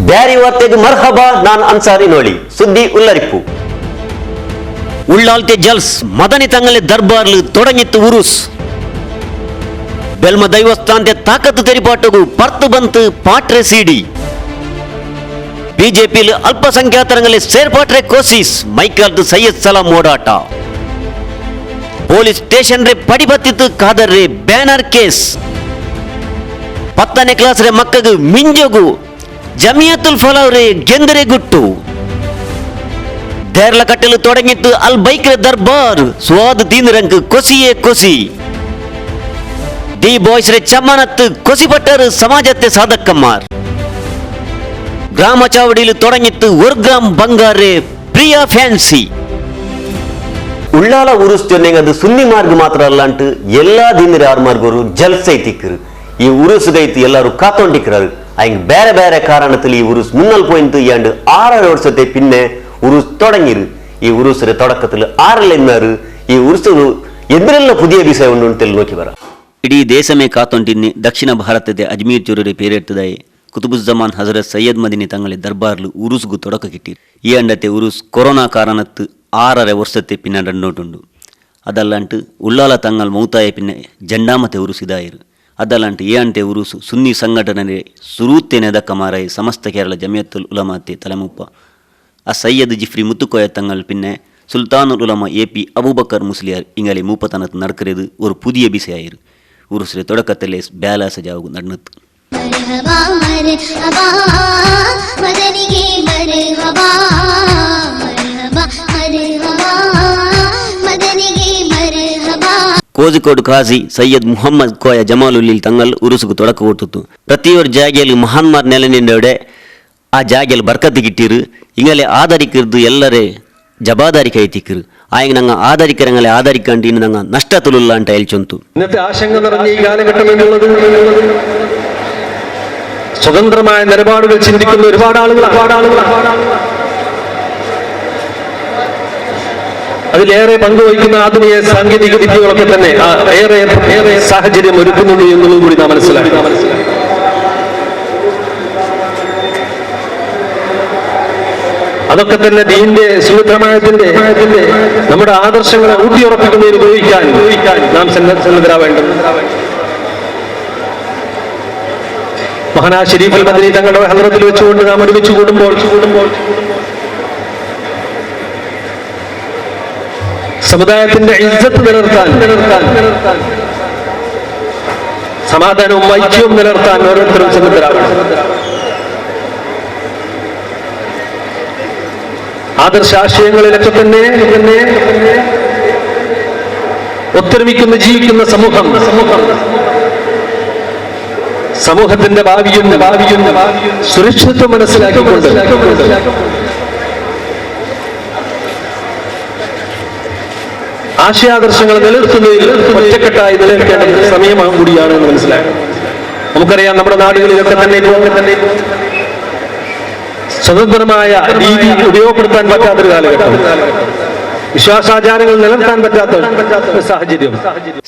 Beary ವಾರ್ತೆಗ್ Marhaba. Non Ansari ನೋಳಿ. ಸುದ್ದಿ ಉಲ್ಲರಿಪ್ಪು. ಉಳ್ಳಾಲ್ತೆ gels Madani ತಂಗಲೆ ದರ್ಬಾರ್ಲು ತೊಡಗಿತ್ತು ಉರುಸ್. ಬೆಲ್ಮ ದೈವಸ್ಥಾನತೆ ತಾಕತ್ತು ತೆರಿಪಾಟಗು ಪರ್ತು ಬಂತು ಪಾಟ್ರೆ ಸಿಡಿ. ಬಿಜೆಪಿಲಿ ಅಲ್ಪಸಂಖ್ಯಾತರಂಗಲೆ ಸೇರ್ಪಾಟ್ರೆ ಕೋಸಿಸ್ ಮೈಕಲ್ದು ಸೈಯದ್ ಸಲಾಂ ಓಡಾಟ. ಪೊಲೀಸ್ ಸ್ಟೇಷನ್ ರೇ ಪಡಿಬತ್ತಿತ್ತು ಖಾದರ್ ರೇ ಬ್ಯಾನರ್ ಕೇಸ್. 10ನೇ ಕ್ಲಾಸ್ ರೇ ಮಕ್ಕಗು ಮಿಂಜೋಗು ಜಮಿಯತುಲ್ ಫಲಾವ್ ರೇ ಗೆಂದರೆ ಗುಟ್ಟು. ದೇರ್ಲ ಕಟ್ಟಲು ತೊಡಗಿತ್ತು ಅಲ್ ಬೈಕ್ ದರ್ಬಾರ್. ಸ್ವಾದ್ ತೀಂದ್ರಂಕ್ ಕೊಸಿಯೇ ಕೊಸಿ. The boys ರೇ ಚಮ್ಮನತ್ತು ಕೊಸಿಪಟ್ಟರು ಸಮಾಜತ್ತೆ ಸಾಧಕ್ಕಮ್ಮಾರ್. ಗ್ರಾಮ ಚಾವಡಿಲು ತೊಡಗಿತ್ತು ಒಂದು ಗ್ರಾಮ್ ಬಂಗಾರೆ ಪ್ರಿಯಾ ಫ್ಯಾನ್ಸಿ. ಉಳ್ಳಾಲ ಉರುಸ್ ಅದು ಸುನ್ನಿ ಮಾರ್ಗ ಮಾತ್ರ ಅಲ್ಲ ಅಂಟು ಎಲ್ಲಾ ದಿನ ಆರು ಮಾರ್ಗರು ಜಲ್ಸೈ ತಿಕ್ಕರು. ಈ ಉರುಸುಗೈತು ಎಲ್ಲರೂ ಕಾತೊಂಡಿಕ್ರಾರು. ಅಯ್ಯ, ಬೇರೆ ಬೇರೆ ಕಾರಣത്തിൽ ಈ ಉರುಸ್ ಮುನ್ನಲ್ ಪೋಯಿಂತು. ಏಂಡು 6.5 ವರ್ಷത്തെ പിന്നെ ഉറുസ് തുടങ്ങിரு. ഈ ഉറുസിന്റെ തുടക്കത്തിൽ ആരെല്ലാം ഈ ഉറുസ് എന്തിനെല്ലാം പുതിയ വിഷയം ഉണ്ട് നോക്കി വരാം. ಇಡೀ ದೇಶಮೇ ಕಾತೊಂಟಿನ್ನಿ ದಕ್ಷಿಣ ಭಾರತದ ಅಜ್ಮೀರ್ ಚೂರರೆ ಪೇರೆರ್ತದಾಯಿ ಕುತುಬುಜ್ಜಮಾನ್ ಹಜರತ್ ಸೈಯದ್ ಮದಿನಿ ತಂಗಳಿ ದರ್ಬಾರ್ಲು ಉರುಸ್ಗು ತೊಡಕ ಕಿಟ್ಟಿರು. ಈ ಅಂಡತೆ ಉರುಸ್ ಕೊರೋನಾ ಕಾರಣತ್ತು 6.5 ವರ್ಷത്തെ പിന്നെ രണ്ടോട്ടുണ്ടു. ಅದಲ್ಲಂಟು ಉಳ್ಳಾಲ ತಂಗಲ್ ಮೌತಾಯ ಪಿನ್ನೆ ಜಂಡಾಮತೆ ಉರುಸಿದಾಯಿರು. ಅದಲ್ಲಂಟು ಈ ಅಂಟೆ ಉರುಸು ಸುನ್ನಿ ಸಂಘಟನೆ ಸುರೂತ್ತೆ ನೆದಕ್ಕ ಮಾರಾಯಿ ಸಮಸ್ತ ಕೇರಳ ಜಮಿಯತ್ತುಲ್ ಉಲಮಾತೆ ತಲೆಮುಪ್ಪ ಆ ಸೈಯದ್ ಜಿಫ್ರಿ ಮುತ್ತುಕೋಯ ತಂಗಲ್ ಪಿನ್ನೆ ಸುಲ್ತಾನುಲ್ ಉಲಮ ಎ ಪಿ ಅಬೂಬಕರ್ ಮುಸ್ಲಿಯಾರ್ ಇಂಗಲಿ ಮೂಪತನತ್ ನಡ್ಕರೆದು ஒரு புதிய ಬಿಸೆಯಾಯಿರು. ಉರುಸ್ರೆ தொடக்கத்திலே பேலாச ಜಾವು ನಡ್ನತ್ತು. ಮರ್ಹಬಾ ಮರ್ಹಬಾ ಮದನಿಗೆ ಮರ್ಹಬಾ, ಮರ್ಹಬಾ ಮರ್ಹಬಾ ಮದನಿಗೆ ಮರ್ಹಬಾ. ಕೋಜಿಕೋಡ್ ಖಾಜಿ ಸೈಯದ್ ಮುಹಮ್ಮದ್ ಕೋಯ ಜಮಾಲುಲ್ಲಿಲ್ ತಂಗಲ್ ಉರುಸುಗು ತೊಡಕ ಕೊಟ್ಟುತ್ತು. ಪ್ರತಿಯೊರು ಜಾಗೆಯಲ್ಲಿ ಮಹಾನ್ಮಾರ್ ನೆಲೆ ನಿಂಡೋಡೆ ಆ ಜಾಗೆಯಲ್ಲಿ ಬರ್ಕತ್ತು ಗಿಟ್ಟಿರು. ಇಂಗಲೆ ಆಧರಿಕಿರ್ದು ಎಲ್ಲರೇ ಜವಾಬ್ದಾರಿ ಕೈ ತಿಕ್ಕರು. ಆಯಂಗ ನಂಗ ಆಧರಿಕರಂಗಲೆ ಆಧರಿಕಂಡು ಇನ್ನು ನಂಗ ನಷ್ಟ ತುಳುಲ್ಲ ಅಂತ ಹೇಳ್ಚೊಂತು. ഇന്നത്തെ ആശങ്ക നിറഞ്ഞ ഈ കാലഘട്ടം എന്നുള്ളത് സ്വതന്ത്രമായ നിലപാടുകൾ ചിന്തിക്കുന്ന ഒരുപാട് ആളുകൾ, ഒരുപാട് ആളുകൾ. അതിലേറെ പങ്കുവഹിക്കുന്ന ആധുനിക സാങ്കേതിക വിദ്യകളൊക്കെ തന്നെ ഏറെ ഏറെ സാഹചര്യം ഒരുക്കുന്നുണ്ട് എന്നുള്ളത് കൂടി നാം മനസ്സിലാക്കി. അതൊക്കെ തന്നെ ദീന്റെ സുമിത്രമായതിന്റെ നമ്മുടെ ആദർശങ്ങളെ ഊട്ടിയുറപ്പിക്കുന്നതിന് ഉപയോഗിക്കാൻ നാം സന്നദ്ധരാവേണ്ടത്. മഹാനാ ഷരീഫുൽ മദനി തങ്ങളുടെ ഹദ്റത്തിൽ വെച്ചുകൊണ്ട് നാം ഒരുമിച്ച് കൂടുമ്പോൾ സമുദായത്തിന്റെ ഇസ്സത്ത് നിലനിർത്താൻ, സമാധാനവും ഐക്യവും നിലനിർത്താൻ ഓരോരുത്തരും സന്നദ്ധരാകണം. ആദർശാശയങ്ങളിലൊക്കെ തന്നെ തന്നെ ഒത്തൊരുമിക്കുന്ന ജീവിക്കുന്ന സമൂഹം സമൂഹത്തിന്റെ ഭാവിയും ഭാവിയും സുരക്ഷിതത്വം മനസ്സിലാക്കിക്കൊണ്ട് ആശയാദർശങ്ങൾ നിലനിർത്തുന്നതിൽ ഒറ്റക്കെട്ടായി നിലനിൽക്കേണ്ട സമയമാണ് കൂടിയാണ് എന്ന് മനസ്സിലാക്കണം. നമുക്കറിയാം, നമ്മുടെ നാടുകളിലൊക്കെ തന്നെ തന്നെ സ്വതന്ത്രമായ രീതി ഉപയോഗപ്പെടുത്താൻ പറ്റാത്തൊരു കാലഘട്ടം, വിശ്വാസാചാരങ്ങൾ നിലനിർത്താൻ പറ്റാത്ത ഒരു സാഹചര്യം.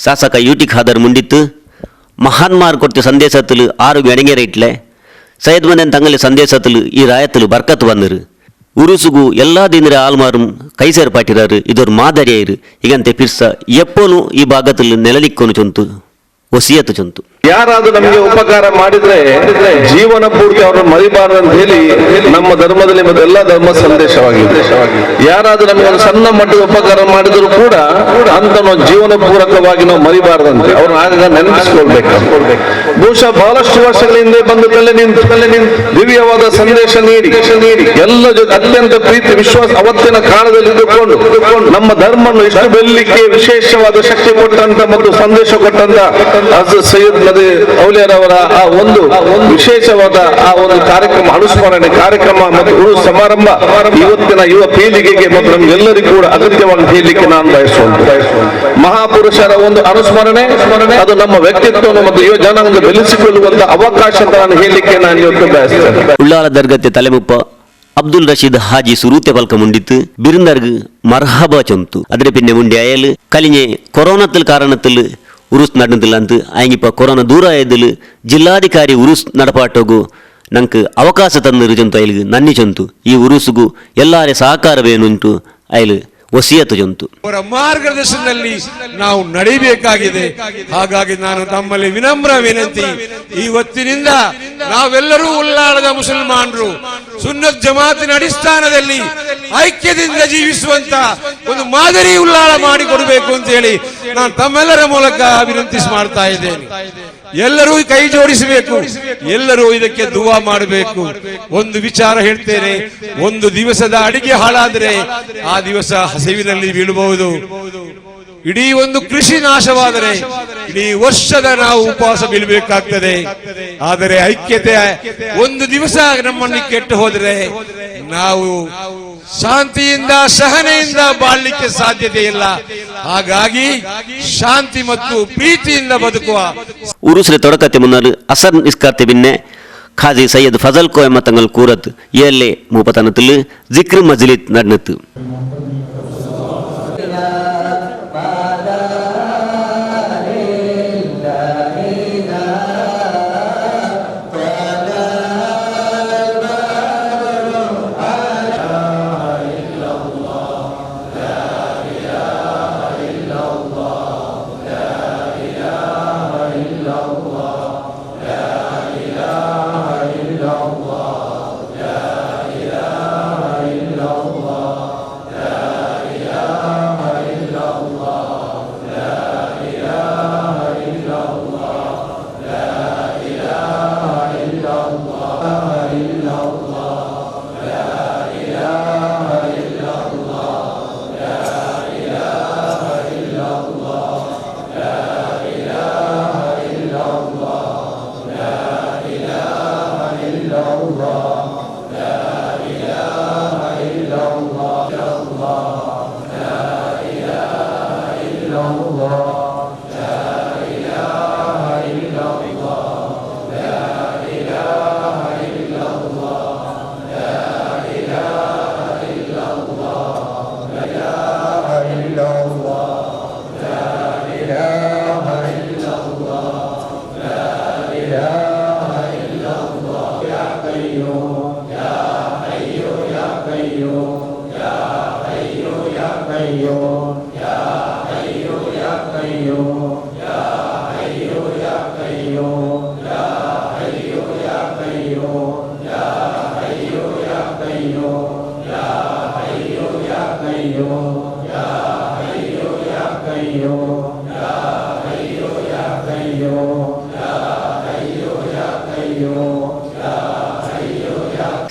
ಶಾಸಕ ಯು ಟಿ ಖಾದರ್ ಮುಂಡಿತ್ತು ಮಹಾನ್ಮಾರ್ ಕೊಟ್ಟ ಸಂದೇಶത്തിൽ ಆರೋಗ್ಯ ಅಡಂಗೇರಿಟ್ಲೆ ಸೈಯದ್ ಮದನ್ ತಂಗಲಿ ಸಂದೇಶത്തിൽ ಈ ರಾಯத்தில் ಬರ್ಕತ್ ಬಂದರು. ಉರುಸುಗು ಎಲ್ಲಾ ದಿನರ ಆಲ್ಮಾரும் ಕೈಸೇರ್ ಪಾಟಿರಾರು. ಇದೊರು ಮಾದರಿಯಾಯಿರು. ಈಗಂತೆ ಪಿರ್ಸ ಎಪ್ಪೋನು ಈ ಭಾಗದಲ್ಲಿ ನೆಲಲಿಕ್ಕೋನು ಚೊಂತು ಒಸಿಯತ್ತು ಚೊಂತು. ಯಾರಾದ್ರೂ ನಮಗೆ ಉಪಕಾರ ಮಾಡಿದ್ರೆ ಜೀವನ ಪೂರ್ತಿ ಅವ್ರನ್ನ ಮರಿಬಾರದು ಅಂತ ಹೇಳಿ ನಮ್ಮ ಧರ್ಮದಲ್ಲಿ ಮತ್ತು ಎಲ್ಲಾ ಧರ್ಮ ಸಂದೇಶವಾಗಿದೆ. ಯಾರಾದ್ರೂ ನಮಗೆ ಒಂದು ಸಣ್ಣ ಮಟ್ಟದ ಉಪಕಾರ ಮಾಡಿದ್ರು ಕೂಡ ಅಂತ ನಾವು ಜೀವನ ಪೂರಕವಾಗಿ ನಾವು ಮರಿಬಾರದಂತೆ ಅವ್ರನ್ನ ಆಗಾಗ ನೆನಪಿಸ್ಕೊಳ್ಬೇಕು. ಬಹುಶಃ ಬಹಳಷ್ಟು ವರ್ಷಗಳ ಹಿಂದೆ ಬಂದು ತಲೆ ನಿಂತು ದಿವ್ಯವಾದ ಸಂದೇಶ ನೀಡಿ ನೀಡಿ ಎಲ್ಲ ಜೊತೆ ಅತ್ಯಂತ ಪ್ರೀತಿ ವಿಶ್ವಾಸ ಅವತ್ತಿನ ಕಾಲದಲ್ಲಿ ಇದ್ದುಕೊಂಡು ನಮ್ಮ ಧರ್ಮವನ್ನು ಇಷ್ಟು ಬೆಳಲಿಕ್ಕೆ ವಿಶೇಷವಾದ ಶಕ್ತಿ ಕೊಟ್ಟಂತ ಮತ್ತು ಸಂದೇಶ ಕೊಟ್ಟಂತ ಹಜರತ್ ಸೈಯದ್ ಮದಿ ಔಲಿಯಾರವರ ಆ ಒಂದು ವಿಶೇಷವಾದ ಆ ಒಂದು ಕಾರ್ಯಕ್ರಮ, ಅನುಸ್ಮರಣೆ ಕಾರ್ಯಕ್ರಮ ಮತ್ತು ಉರು ಸಮಾರಂಭ ಇವತ್ತಿನ ಯುವ ಪೀಳಿಗೆಗೆ ಮತ್ತು ನಮ್ಗೆಲ್ಲರಿಗೂ ಕೂಡ ಅಗತ್ಯವಾಗಿ ಹೇಳಲಿಕ್ಕೆ ನಾನು ಬಯಸುವಂತ ಮಹಾಪುರುಷರ ಒಂದು ಅನುಸ್ಮರಣೆ ಅದು ನಮ್ಮ ವ್ಯಕ್ತಿತ್ವವನ್ನು ಮತ್ತು ಯುವ ಜನಾಂಗ ಬೆಳೆಸಿಕೊಳ್ಳುವಂತ ಅವಕಾಶ ಅಂತ ನಾನು ಹೇಳಲಿಕ್ಕೆ ನಾನು ಇವತ್ತು ಬಯಸ್ತೇನೆ. ಉಳ್ಳಾಲ ದರ್ಗತೆ ತಲೆಮುಪ್ಪ ಅಬ್ದುಲ್ ರಶೀದ್ ಹಾಜಿ ಸುರೂತೆ ಪಲ್ಕ ಮುಂಡಿತ್ತು ಬಿರುಂದರ್ಗ್ ಮರ್ಹಬ ಚೊಂತು. ಅದ್ರ ಪಿನ್ನೆ ಮುಂಡಿ ಅಯಲ್ ಕಲಿഞ്ഞೆ ಕೊರೋನത്തിൽ ಕಾರಣത്തിൽ ಉರುಸ್ നടന്നില്ല ಅಂತ. ಆಯಂಗಿಪ್ಪ ಕೊರೋನಾ ದೂರ ಆಯದಿಲ್ ಜಿಲ್ಲಾಧಿಕಾರಿ ಉರುಸ್ നടಪಾಟೋಗು ನಂಗೆ ಅವಕಾಶ ತಂದಿರು ಜಂತು ಐಲ್ಗೆ ನನ್ನಿ ಜಂತು ಈ ಉರುಸುಗು ಎಲ್ಲಾರೆ ಸಹಕಾರವೇನುಂಟು ಐಲು ವಸಿಯತು ಜಂತು. ಅವರ ಮಾರ್ಗದರ್ಶನದಲ್ಲಿ ನಾವು ನಡೀಬೇಕಾಗಿದೆ. ಹಾಗಾಗಿ ನಾನು ತಮ್ಮಲ್ಲಿ ವಿನಮ್ರ ವಿನಂತಿ, ಇವತ್ತಿನಿಂದ ನಾವೆಲ್ಲರೂ ಉಲ್ಲಾಳದ ಮುಸಲ್ಮಾನರು ಸುನ್ನತ್ ಜಮಾತಿನ ಅಡಿಸ್ಥಾನದಲ್ಲಿ ಐಕ್ಯದಿಂದ ಜೀವಿಸುವಂತ ಒಂದು ಮಾದರಿ ಉಲ್ಲಾಳ ಮಾಡಿಕೊಡಬೇಕು ಅಂತ ಹೇಳಿ ನಾನು ತಮ್ಮೆಲ್ಲರ ಮೂಲಕ ವಿನಂತಿಸಿ ಮಾಡ್ತಾ ಇದ್ದೇನೆ. ಎಲ್ಲರೂ ಕೈ ಜೋಡಿಸಬೇಕು, ಎಲ್ಲರೂ ಇದಕ್ಕೆ ದುವಾ ಮಾಡಬೇಕು. ಒಂದು ವಿಚಾರ ಹೇಳ್ತೇನೆ, ಒಂದು ದಿವಸದ ಅಡಿಗೆ ಹಾಳಾದರೆ ಆ ದಿವಸ ಹಸಿವಿನಲ್ಲಿ ಬೀಳಬಹುದು. ಇಡೀ ಒಂದು ಕೃಷಿ ನಾಶವಾದರೆ ಇಡೀ ವರ್ಷದ ನಾವು ಉಪವಾಸ ಬೀಳಬೇಕಾಗ್ತದೆ. ಆದರೆ ಐಕ್ಯತೆ ಒಂದು ದಿವಸ ನಮ್ಮನ್ನು ಕೆಟ್ಟು ಹೋದರೆ ನಾವು ಶಾಂತಿಯಿಂದ ಸಹನೆಯಿಂದ ಬಾಳಲಿಕ್ಕೆ ಸಾಧ್ಯತೆ ಇಲ್ಲ. ಹಾಗಾಗಿ ಶಾಂತಿ ಮತ್ತು ಪ್ರೀತಿಯಿಂದ ಬದುಕುವ ಉರುಸ್ರೆ ತೊಡಕತೆ ಮುನ್ನಾರು ಅಸರ್ ನಿಸ್ಕಾರ್ತೆ ಬಿನ್ನೆ ಖಾಜಿ ಸೈಯದ್ ಫಜಲ್ ಕೋಯಮ್ಮ ತಂಗಲ್ ಕೂರತ್ ಏಲ್ಲೆ ಮೂಪತನತಿಲ್ ಜಿಕ್ರ್ ಮಜ್ಲಿತ್ ನಡ್ನತ್ತು.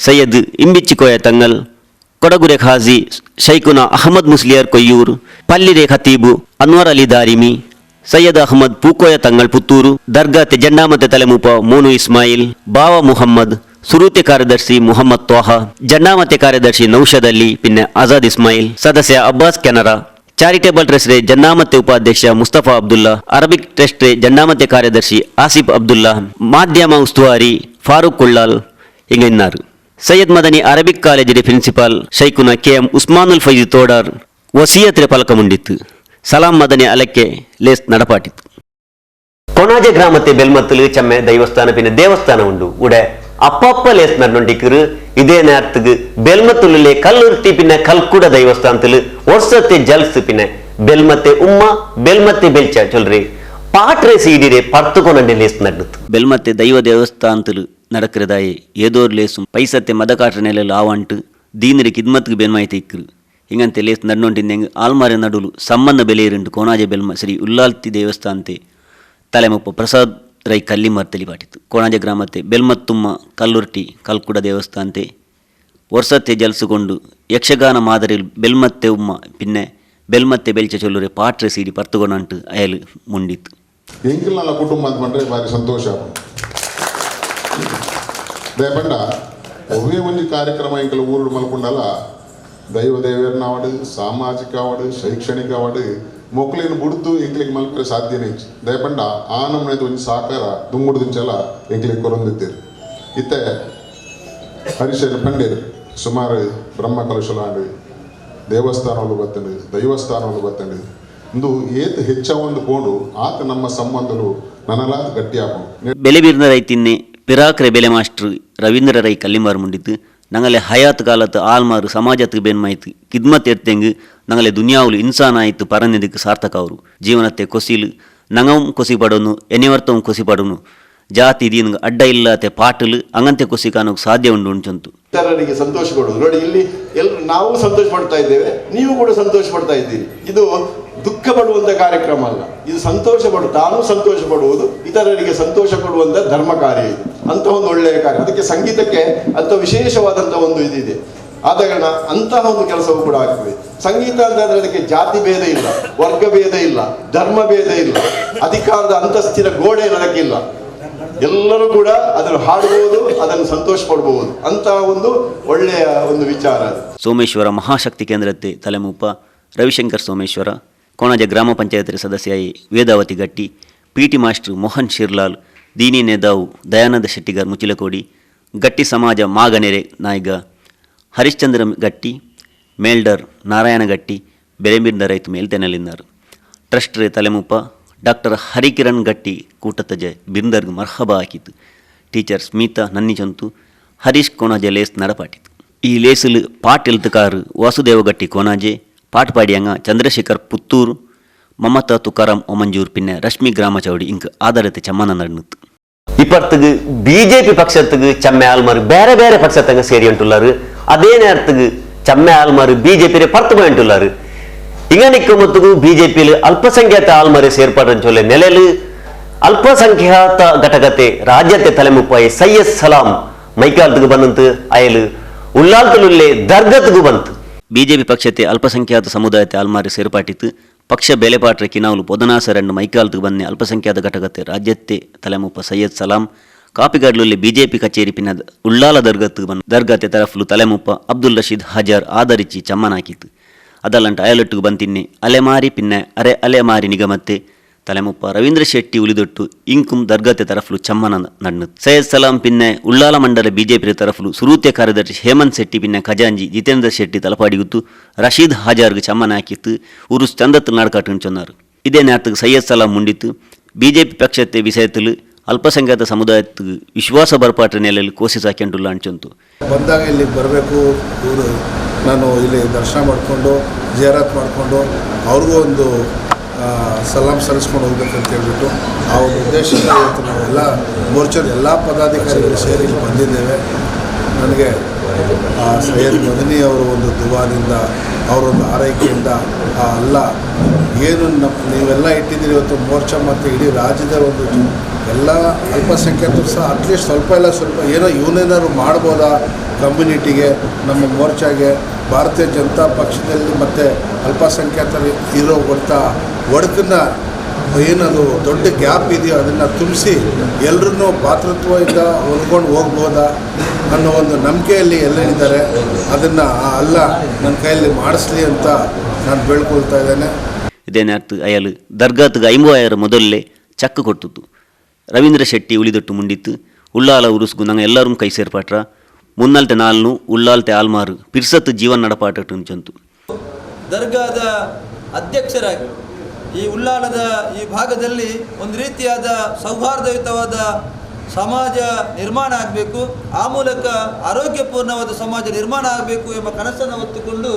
ಸೈಯದ್ ಇಂಬಿಚ್ಚಿಕೋಯ ತಂಗಲ್, ಕೊಡಗುರೆ ಖಾಜಿ ಶೈಕುನ ಅಹಮದ್ ಮುಸ್ಲಿಯರ್ ಕೊಯ್ಯೂರು, ಪಲ್ಲಿರೆ ಖತೀಬು ಅನ್ವರ್ ಅಲಿ ದಾರಿಮಿ, ಸೈಯದ್ ಅಹಮದ್ ಪೂಕೋಯ ತಂಗಲ್ ಪುತ್ತೂರು, ದರ್ಗಾತೆ ಜಂಡಾಮತೆ ತಲೆಮೂಪ ಮೋನು ಇಸ್ಮಾಯಿಲ್, ಬಾವ ಮುಹಮ್ಮದ್, ಸುರೂತೆ ಕಾರ್ಯದರ್ಶಿ ಮುಹಮ್ಮದ್ ತೋಹಾ, ಜಂಡಾಮತೆ ಕಾರ್ಯದರ್ಶಿ ನೌಷದ್ ಅಲಿ ಪಿನ್ನೆ ಆಜಾದ್ ಇಸ್ಮಾಯಿಲ್, ಸದಸ್ಯ ಅಬ್ಬಾಸ್ ಕೆನರಾ, ಚಾರಿಟೇಬಲ್ ಟ್ರಸ್ಟ್ ರೇ ಜನ್ನಾಮತೆ ಉಪಾಧ್ಯಕ್ಷ ಮುಸ್ತಫಾ ಅಬ್ದುಲ್ಲಾ, ಅರಬಿಕ್ ಟ್ರಸ್ಟ್ ರೇ ಜನ್ನಾಮತೆ ಕಾರ್ಯದರ್ಶಿ ಆಸಿಫ್ ಅಬ್ದುಲ್ಲಾ, ಮಾಧ್ಯಮ ಉಸ್ತುವಾರಿ ಫಾರೂಕ್ ಕುಳ್ಳಾಲ್ ಹಿಂಗೈನಾರು. ಸೈಯದ್ ಮದನಿ ಅರಬಿಕ್ ಕಾಲೇಜಿನ ಪ್ರಿನ್ಸಿಪಾಲ್ ಶೈಕುನ ಕೆ.ಎಂ. ಉಸ್ಮಾನುಲ್ ಫೈಜಿ ತೋಡಾರ್ ವಸಿಯತ್ರೆ ಪಲಕ ಮುಂಡಿತ್ತು. ಸಲಾಂ ಮದನಿ ಅಲಕ್ಕೆ ಲೇಸ್ ನಡಪಾಟಿತ್ತು. ಕೊಣಾಜೆ ಗ್ರಾಮത്തെ ಬೆಲ್ಮತ್ತಲು ಚಮ್ಮೆ ದೈವಸ್ಥಾನ ಪಿನ್ನ ದೇವಸ್ಥಾನ ಉಂಡು. ಉಡೆ ಅಪ್ಪಪ್ಪ ಲೇಸ್ ನಡ್ನೊಂಡಿಕ್ಕರು. ಇದೇ ನೇರத்துக்கு ಬೆಲ್ಮತ್ತುಲ್ಲೇ Kallurti pin Kalkuda ದೈವಸ್ಥಾನದಲ್ಲಿ ವರ್ಷത്തെ gels pin ಬೆಲ್ಮತ್ತೆ ಉಮ್ಮ ಬೆಲ್ಮತ್ತೆ ಬೆಲ್ಚ ಚೊಲ್ರಿ ಪಾಟ್ರೆ ಸೀಡಿರೆ ಪರ್ತುಕೊನಂಡೆ ಲೇಸ್ ನಡ್ನುತ್ತು. ಬೆಲ್ಮತ್ತೆ ದೈವ ದೇವಸ್ಥಾನದಲ್ಲಿ ನಡಕ್ರದಾಯಿ ಏದೋರ್ ಲೇಸು ಪೈಸತ್ತೆ ಮದಕಾಟ್ರ ನೆಲೆಲು ಆವಂಟು ದೀನರಿ ಕಿದ್ಮತ್ಗೆ ಬೆನ್ಮಾಯ್ತೆ ಇಕ್ಕರು. ಹಿಂಗಂತೆ ಲೇಸ್ ನಡ್ನೊಂಟಿಂದೆಂಗ್ ಆಲ್ಮಾರೆ ನಡುಲು ಸಂಬಂಧ ಬೆಲೆಯರುಂಟು ಕೋನಾಜೆ ಬೆಲ್ಮ ಶ್ರೀ ಉಲ್ಲಾಲ್ತಿ ದೇವಸ್ಥಾನತೆ ತಲೆಮಪ್ಪ ಪ್ರಸಾದ್ ರೈ ಕಲ್ಲಿಮರ್ ತೆಲಿಪಾಟಿತ್ತು. ಕೋಣಾಜೆ ಗ್ರಾಮತ್ತೆ ಬೆಲ್ಮತ್ತುಮ್ಮ ಕಲ್ಲುರ್ಟಿ ಕಲ್ಕುಡ ದೇವಸ್ಥಾನತೆ ವರ್ಷತ್ತೆ ಜಲ್ಸುಕೊಂಡು ಯಕ್ಷಗಾನ ಮಾದರಿ ಬೆಲ್ಮತ್ತೆ ಉಮ್ಮ ಪಿನ್ನೆ ಬೆಲ್ಮತ್ತೆ ಬೆಲ್ಚ ಚೊಲ್ಲುರೆ ಪಾಟ್ರೆ ಸೀಡಿ ಪರ್ತುಗೊಂಡಂಟು ಅಯಲು ಮುಂಡಿತ್ತು. ಎಂಕಿಲ್ನಲ್ಲ ಕುಟುಂಬ ಅಂತ ಬಂದರೆ ಭಾರಿ ಸಂತೋಷ. ದಯಪಂಡ ಒವ್ವೇ ಒಂಜಿ ಕಾರ್ಯಕ್ರಮ ಎಂಕಲ್ ಊರು ಮಲ್ಕೊಂಡಲ್ಲ ದೈವ ದೇವೇರ್ನಾವಡು ಸಾಮಾಜಿಕ ಆವಡು ಶೈಕ್ಷಣಿಕ ಆವಡು ಮೊಕ್ಲಿನ ಬುಡ್ದು ಎಂಕ್ಲಿಗೆ ಮಲ್ಪರೆ ಸಾಧ್ಯನೇ ಇಜ್ಜಿ. ದಯಪಂಡ ಆ ನಮ್ಮನೆ ಒಂಜಿ ಸಹಕಾರ ದುಂಗುಡ್ದಿಂಚಲ ಎಂಕ್ಲಿಗೆ ಕೊರೊಂದಿದ್ದೀರು. ಇತ್ತೆ ಹರಿಶರ್ ಪಂಡೇರು ಸುಮಾರು ಬ್ರಹ್ಮ ಕಲಶಲಾಂಡು ದೇವಸ್ಥಾನಗಳು ಬತ್ತಂಡು ದೈವಸ್ಥಾನಗಳು ಬತ್ತಂಡು ಇಂದು ಏತ್ ಹೆಚ್ಚ ಒಂದು ಪೋಂಡು ಆತ ನಮ್ಮ ಸಂಬಂಧಲು ನನಲಾತ್ ಗಟ್ಟಿ ಆಪುಂಡು. ಬೆಲೆ ಬೀರ್ನ ರೈತಿನ್ನೆ ಪಿರಾಕ್ರೆ ಬೆಲೆ ಮಾಸ್ಟರ್ ರವೀಂದ್ರ ರೈ ಕಲ್ಲಿಂಬಾರ್ ಮುಂಡಿತ್ತು ನಂಗಲೆ ಹಯಾತ್ ಕಾಲത്ത് ಆಲ್ಮಾರು ಸಮಾಜಕ್ಕೆ ಬೇನ್ಮಾಯ್ತು ಕಿದ್ಮತ್ ಎತ್ತೆಂಗ್ ನಂಗಲೆ ದುನಿಯಾವುಲು ಇನ್ಸಾನ್ ಆಯ್ತು ಪರನೆದಕ್ಕೆ ಸಾರ್ಥಕ ಅವರು ಜೀವನത്തെ ಕೊಸಿಲು ನಂಗവും ಕೊಸಿ ಪಡೋನು ಎನಿವರ್ತവും ಕೊಸಿ ಪಡೋನು ಜಾತಿ ದೀನ್ ಅಡ್ಡ ಇಲ್ಲತೆ ಪಾಟಲು ಅಂಗಂತೆ ಕೊಸಿ ಕಾಣೋಕೆ ಸಾಧ್ಯ ಉಂಟು ಉಂಟು. ಇತರರಿಗೆ ಸಂತೋಷ ಕೊಡುವುದು ನೋಡಿ, ಇಲ್ಲಿ ಎಲ್ಲರೂ ನಾವು ಸಂತೋಷ ಪಡ್ತಾ ಇದ್ದೇವೆ, ನೀವು ಕೂಡ ಸಂತೋಷ ಪಡ್ತಾ ಇದ್ದೀರಿ. ಇದು ದುಃಖ ಪಡುವಂಥ ಕಾರ್ಯಕ್ರಮ ಅಲ್ಲ, ಇದು ಸಂತೋಷ ಪಡು, ತಾನು ಸಂತೋಷ ಪಡುವುದು, ಇತರರಿಗೆ ಸಂತೋಷ ಕೊಡುವಂಥ ಧರ್ಮ ಕಾರ್ಯ ಇದು. ಅಂಥ ಒಂದು ಒಳ್ಳೆಯ ಕಾರ್ಯ. ಅದಕ್ಕೆ ಸಂಗೀತಕ್ಕೆ ಅಂಥ ವಿಶೇಷವಾದಂಥ ಒಂದು ಇದಿದೆ. ಆದ ಕಾರಣ ಅಂತಹ ಒಂದು ಕೆಲಸವೂ ಕೂಡ ಆಗ್ತದೆ. ಸಂಗೀತ ಅಂತಂದರೆ ಅದಕ್ಕೆ ಜಾತಿ ಭೇದ ಇಲ್ಲ, ವರ್ಗ ಭೇದ ಇಲ್ಲ, ಧರ್ಮ ಭೇದ ಇಲ್ಲ, ಅಧಿಕಾರದ ಅಂತಸ್ತಿನ ಗೋಡೆ ಅದಕ್ಕಿಲ್ಲ. ಎಲ್ಲರೂ ಕೂಡ ಅದನ್ನು ಹಾಡಬಹುದು, ಅದನ್ನು ಸಂತೋಷ ಪಡಬಹುದು. ಅಂತಹ ಒಂದು ಒಳ್ಳೆಯ ಒಂದು ವಿಚಾರ ಅದು. ಸೋಮೇಶ್ವರ ಮಹಾಶಕ್ತಿ ಕೇಂದ್ರത്തെ ತಲೆಮೂಪ ರವಿಶಂಕರ್ ಸೋಮೇಶ್ವರ, ಕೋಣಜ ಗ್ರಾಮ ಪಂಚಾಯತ್ ಸದಸ್ಯ ವೇದಾವತಿ ಗಟ್ಟಿ, P T master Mohan Shirlal, ದೀನಿ ನೇದಾವು Dayananda Shettigar ಮುಚ್ಚಿಲಕೋಡಿ, ಗಟ್ಟಿ ಸಮಾಜ ಮಾಗನೆರೆ ನಾಯಿಗ ಹರಿಶ್ಚಂದ್ರ ಗಟ್ಟಿ, ಮೇಲ್ಡರ್ ನಾರಾಯಣ ಗಟ್ಟಿ ಬೆರೆಂಬಿಂದ ರೈತ ಮೇಲ್ತೆನಲಿన్నారు. ಟ್ರಸ್ಟ್ ರೇ ತಲೆಮೂಪ ಡಾಕ್ಟರ್ ಹರಿಕಿರಣ್ ಗಟ್ಟಿ ಕೂಟತಜ ಬಿಂದರ್ಗ್ ಮರ್ಹಬಾ ಹಾಕಿತು. ಟೀಚರ್ ಸ್ಮಿತಾ ನನ್ನಿಚಂತು ಹರೀಶ್ ಕೋಣಾಜೆ ಲೇಸ್ ನಡಪಾಟಿತು. ಈ ಲೇಸುಲು ಪಾಟ್ ಎಲ್ತುಕಾರು ವಾಸುದೇವ ಗಟ್ಟಿ ಕೋಣಾಜೆ, ಪಾಟ್ ಪಾಡಿಯಂಗ ಚಂದ್ರಶೇಖರ್ ಪುತ್ತೂರು, ಮಮತಾ ತುಕಾರಾಮ್ ಒಮಂಜೂರ್ ಪಿನ್ನೆ ರಶ್ಮಿ ಗ್ರಾಮ ಚೌಡಿ ಇಂಕ್ ಆಧಾರತೆ ಚಮ್ಮನ ನಡ್ನುತ್ತು. ಇಪ್ಪತ್ತುಗು ಬಿಜೆಪಿ ಪಕ್ಷத்துக்கு ಚಮ್ಮೆ ಆಲ್ಮಾರು ಬೇರೆ ಬೇರೆ ಪಕ್ಷತ್ತಂಗ ಸೇರಿ ಅಂಟುಲ್ಲಾರು. ಅದೇ ನೇರத்துக்கு ಚಮ್ಮೆ ಆಲ್ಮಾರು ಬಿಜೆಪಿ ಪರ್ತು போயிட்டுள்ளாரு. இங்கனிக்கு மொத்துக்கு பிஜேபியில் ಅಲ್ಪಸಂಖ್ಯಾತ ಆಲ್ಮಾರಿ ಸೇರ್ಪಾಡನ್ ಚೊಲ್ಲೆ ನೆಲೆಲು ಅಲ್ಪಸಂಖ್ಯಾತ ಘಟಕತೆ ರಾಜ್ಯತೆ ತಲೆಮುಪ್ಪಾಯಿ ಸೈಯದ್ ಸಲಾಂ ಮೈಕಾಲ್ತುಗೆ ಬಂದಂತು ಅಯಲು ಉಲ್ಲಾಲ್ತುಲುಲ್ಲೆ ದರ್ಗತ್ಗೂ ಬಂತು. ಬಿಜೆಪಿ ಪಕ್ಷತೆ ಅಲ್ಪಸಂಖ್ಯಾತ ಸಮುದಾಯತೆ ಆಲ್ಮಾರಿ ಸೇರ್ಪಾಟಿತ್ತು. ಪಕ್ಷ ಬೆಲೆಪಾಟ್ರೆ ಕಿನಾವ್ಲು ಪೊದನಾಸರನ್ನು ಮೈಕಾಲ್ತುಗೆ ಬನ್ನಿ ಅಲ್ಪಸಂಖ್ಯಾತ ಘಟಕತೆ ರಾಜ್ಯತೆ ತಲೆಮುಪ್ಪ ಸೈಯದ್ ಸಲಾಂ ಕಾಪಿಗಾಡ್ಲಲ್ಲಿ ಬಿಜೆಪಿ ಕಚೇರಿ ಪಿನ್ನ ಉಳ್ಳಾಲ ದರ್ಗತ್ಗೆ ಬಂದು ದರ್ಗತೆ ತರಫ್ಲು ತಲೆಮುಪ್ಪ ಅಬ್ದುಲ್ ರಶೀದ್ ಹಜಾರ್ ಆಧರಿಸಿ ಚಮ್ಮನಾಕಿತ್ತು. ಅದಲ್ಲಂಟ ಅಯಲೊಟ್ಟಿಗೆ ಬಂತಿನ್ನೆ ಅಲೆಮಾರಿ ಪಿನ್ನೆ ಅರೆ ಅಲೆಮಾರಿ ನಿಗಮತ್ತೆ ತಲೆಮುಪ್ಪ ರವೀಂದ್ರ ಶೆಟ್ಟಿ ಉಳಿದೊಟ್ಟು ಇಂಕುಂ ದರ್ಗತೆ ತರಫ್ಲು ಚಮ್ಮನ ನಣ್ಣು. ಸೈಯದ್ ಸಲಾಂ ಪಿನ್ನೆ ಉಳ್ಳಾಲ ಮಂಡಲ ಬಿಜೆಪಿ ತರಫ್ಲು ಸುರೂತ್ಯ ಕಾರ್ಯದರ್ಶಿ ಹೇಮಂತ್ ಶೆಟ್ಟಿ ಪಿನ್ನೆ ಖಜಾಂಜಿ ಜಿತೇಂದ್ರ ಶೆಟ್ಟಿ ತಲಪಾಡಿಗುತ್ತು ರಶೀದ್ ಹಾಜಾರ್ಗೆ ಚಮ್ಮನ ಹಾಕಿತ್ತು ಉರುಸ್ ಚಂದತ್ತು ನಾಡ್ಕಾಟು ಚೊನ್ನಾರು. ಇದೇ ನೇರத்துக்கு ಸೈಯದ್ ಸಲಾಂ ಮುಂಡಿತ್ತು ಬಿಜೆಪಿ ಪಕ್ಷത്തെ ವಿಷಯത്തിൽ ಅಲ್ಪಸಂಖ್ಯಾತ ಸಮುದಾಯಕ್ಕೆ ವಿಶ್ವಾಸ ಬರ್ಪಾಟ ನೆಲೆಯಲ್ಲಿ ಕೋಸಿ ಸಾಕೆಂಡುಲ್ಲ ಅಂಚಂತು. ಬಂದಾಗ ಇಲ್ಲಿ ಬರಬೇಕು, ಇವರು ನಾನು ಇಲ್ಲಿ ದರ್ಶನ ಮಾಡಿಕೊಂಡು ಜಿಯಾರತ್ ಮಾಡಿಕೊಂಡು ಅವ್ರಿಗೂ ಒಂದು ಸಲಾಮ್ ಸಲ್ಲಿಸ್ಕೊಂಡು ಹೋಗ್ಬೇಕಂತ ಹೇಳ್ಬಿಟ್ಟು ಆ ಒಂದು ಉದ್ದೇಶದಿಂದ ಇವತ್ತು ನಾವೆಲ್ಲ ಮೋರ್ಚಾದ ಎಲ್ಲ ಪದಾಧಿಕಾರಿಗಳು ಸೇರಿ ಇಲ್ಲಿ ಬಂದಿದ್ದೇವೆ. ನನಗೆ ಆ ಸೈಯದ್ ಮದನಿ ಅವರ ಒಂದು ದುವಾದಿಂದ, ಅವರೊಂದು ಆರೈಕೆಯಿಂದ ಆ ಅಲ್ಲ ಏನು ನೀವೆಲ್ಲ ಇಟ್ಟಿದ್ದೀರಿ ಇವತ್ತು ಮೋರ್ಚಾ ಮತ್ತು ಇಡೀ ರಾಜ್ಯದ ಒಂದು ಎಲ್ಲ ಅಲ್ಪಸಂಖ್ಯಾತರು ಸಹ ಅಟ್ಲೀಸ್ಟ್ ಸ್ವಲ್ಪ ಇಲ್ಲ ಸ್ವಲ್ಪ ಏನೋ ಇವನೇನಾದ್ರು ಮಾಡ್ಬೋದಾ ಕಮ್ಯುನಿಟಿಗೆ, ನಮ್ಮ ಮೋರ್ಚಾಗೆ, ಭಾರತೀಯ ಜನತಾ ಪಕ್ಷದಲ್ಲಿ ಮತ್ತು ಅಲ್ಪಸಂಖ್ಯಾತರು ಇರೋ ಒಡ್ತ ಒಡಕನ್ನು ಏನದು ದೊಡ್ಡ ಗ್ಯಾಪ್ ಇದೆಯೋ ಅದನ್ನು ತುಂಬಿಸಿ ಎಲ್ಲರನ್ನೂ ಭಾತೃತ್ವದಿಂದ ಹೊಂದ್ಕೊಂಡು ಹೋಗ್ಬೋದಾ ಅನ್ನೋ ಒಂದು ನಂಬಿಕೆಯಲ್ಲಿ ಎಲ್ಲರಿದ್ದಾರೆ. ಅದನ್ನು ಅಲ್ಲ ನನ್ನ ಕೈಯಲ್ಲಿ ಮಾಡಿಸ್ಲಿ ಅಂತ ನಾನು ಬೇಡ್ಕೊಳ್ತಾ ಇದ್ದೇನೆ. ಇದೇ ನೇರತ್ತು ಅಯಲು ದರ್ಗಾತ್ಗೆ 50,000 ಮೊದಲೇ ಚಕ್ಕು ಕೊಡ್ತಿತ್ತು. ರವೀಂದ್ರ ಶೆಟ್ಟಿ ಉಳಿದೊಟ್ಟು ಮುಂಡಿತ್ತು ಉಳ್ಳಾಲ ಉರುಸ್ಗು ನಂಗೆ ಎಲ್ಲರೂ ಕೈ ಸೇರ್ಪಾಟ್ರ ಮುನ್ನಲ್ತೆ ನಾಲ್ನು ಉಳ್ಳಾಲ್ತೆ ಆಲ್ಮಾರು ಪಿರ್ಸತ್ತು ಜೀವನ ನಡಪಾಟ ಚಂತು. ದರ್ಗಾದ ಅಧ್ಯಕ್ಷರಾಗಿ ಈ ಉಳ್ಳಾಲದ ಈ ಭಾಗದಲ್ಲಿ ಒಂದು ರೀತಿಯಾದ ಸೌಹಾರ್ದಯುತವಾದ ಸಮಾಜ ನಿರ್ಮಾಣ ಆಗಬೇಕು, ಆ ಮೂಲಕ ಆರೋಗ್ಯಪೂರ್ಣವಾದ ಸಮಾಜ ನಿರ್ಮಾಣ ಆಗಬೇಕು ಎಂಬ ಕನಸನ್ನು ಹೊತ್ತುಕೊಂಡು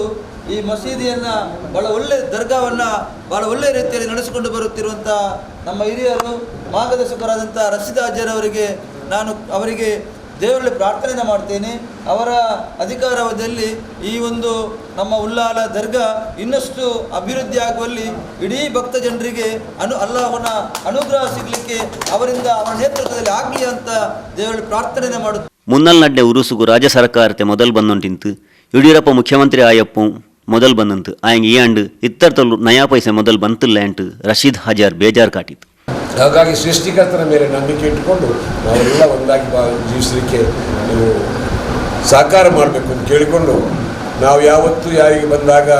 ಈ ಮಸೀದಿಯನ್ನು ಭಾಳ ಒಳ್ಳೆಯ ದರ್ಗಾವನ್ನು ಭಾಳ ಒಳ್ಳೆಯ ರೀತಿಯಲ್ಲಿ ನಡೆಸಿಕೊಂಡು ಬರುತ್ತಿರುವಂಥ ನಮ್ಮ ಹಿರಿಯರು ಮಾರ್ಗದರ್ಶಕರಾದಂಥ ರಶೀದ್ ಹಾಜರವರಿಗೆ ನಾನು ಅವರಿಗೆ ದೇವರಲ್ಲಿ ಪ್ರಾರ್ಥನೆ ಮಾಡ್ತೇನೆ. ಅವರ ಅಧಿಕಾರಾವಧಿಯಲ್ಲಿ ಈ ಒಂದು ನಮ್ಮ ಉಳ್ಳಾಲ ದರ್ಗಾ ಇನ್ನಷ್ಟು ಅಭಿವೃದ್ಧಿ ಆಗುವಲ್ಲಿ ಇಡೀ ಭಕ್ತ ಜನರಿಗೆ ಅಲ್ಲಾಹನ ಅನುಗ್ರಹ ಸಿಗಲಿಕ್ಕೆ ಅವರಿಂದ ಅವರ ನೇತೃತ್ವದಲ್ಲಿ ಆಗಲಿ ಅಂತ ದೇವರಲ್ಲಿ ಪ್ರಾರ್ಥನೆ ಮಾಡುತ್ತೇನೆ. ಮುನ್ನಲ್ ನಡ್ಡೆ ಉರುಸುಗು ರಾಜ್ಯ ಸರ್ಕಾರತೆ ಮೊದಲು ಬಂದೊಂಟಿಂತು ಯಡಿಯೂರಪ್ಪ ಮುಖ್ಯಮಂತ್ರಿ ಆಯಪ್ಪ ಮೊದಲು ಬಂದಂತು ಆಯಂಗೆ ಈ ಆಂಡು ಇತ್ತರ್ತಲು ನಯಾ ಪೈಸೆ ಮೊದಲು ಬಂತಿಲ್ಲ ಅಂಟು ರಶೀದ್ ಹಾಜಾರ್ ಬೇಜಾರ್ ಕಾಟಿತ್ತು. ಹಾಗಾಗಿ ಸೃಷ್ಟಿಕರ್ತನ ಮೇಲೆ ನಂಬಿಕೆ ಇಟ್ಟುಕೊಂಡು ನಾವೆಲ್ಲ ಒಂದಾಗಿ ಜೀವಿಸಲಿಕ್ಕೆ ನೀವು ಸಹಕಾರ ಮಾಡಬೇಕು ಅಂತ ಕೇಳಿಕೊಂಡು, ನಾವು ಯಾವತ್ತೂ ಯಾರಿಗೆ ಬಂದಾಗ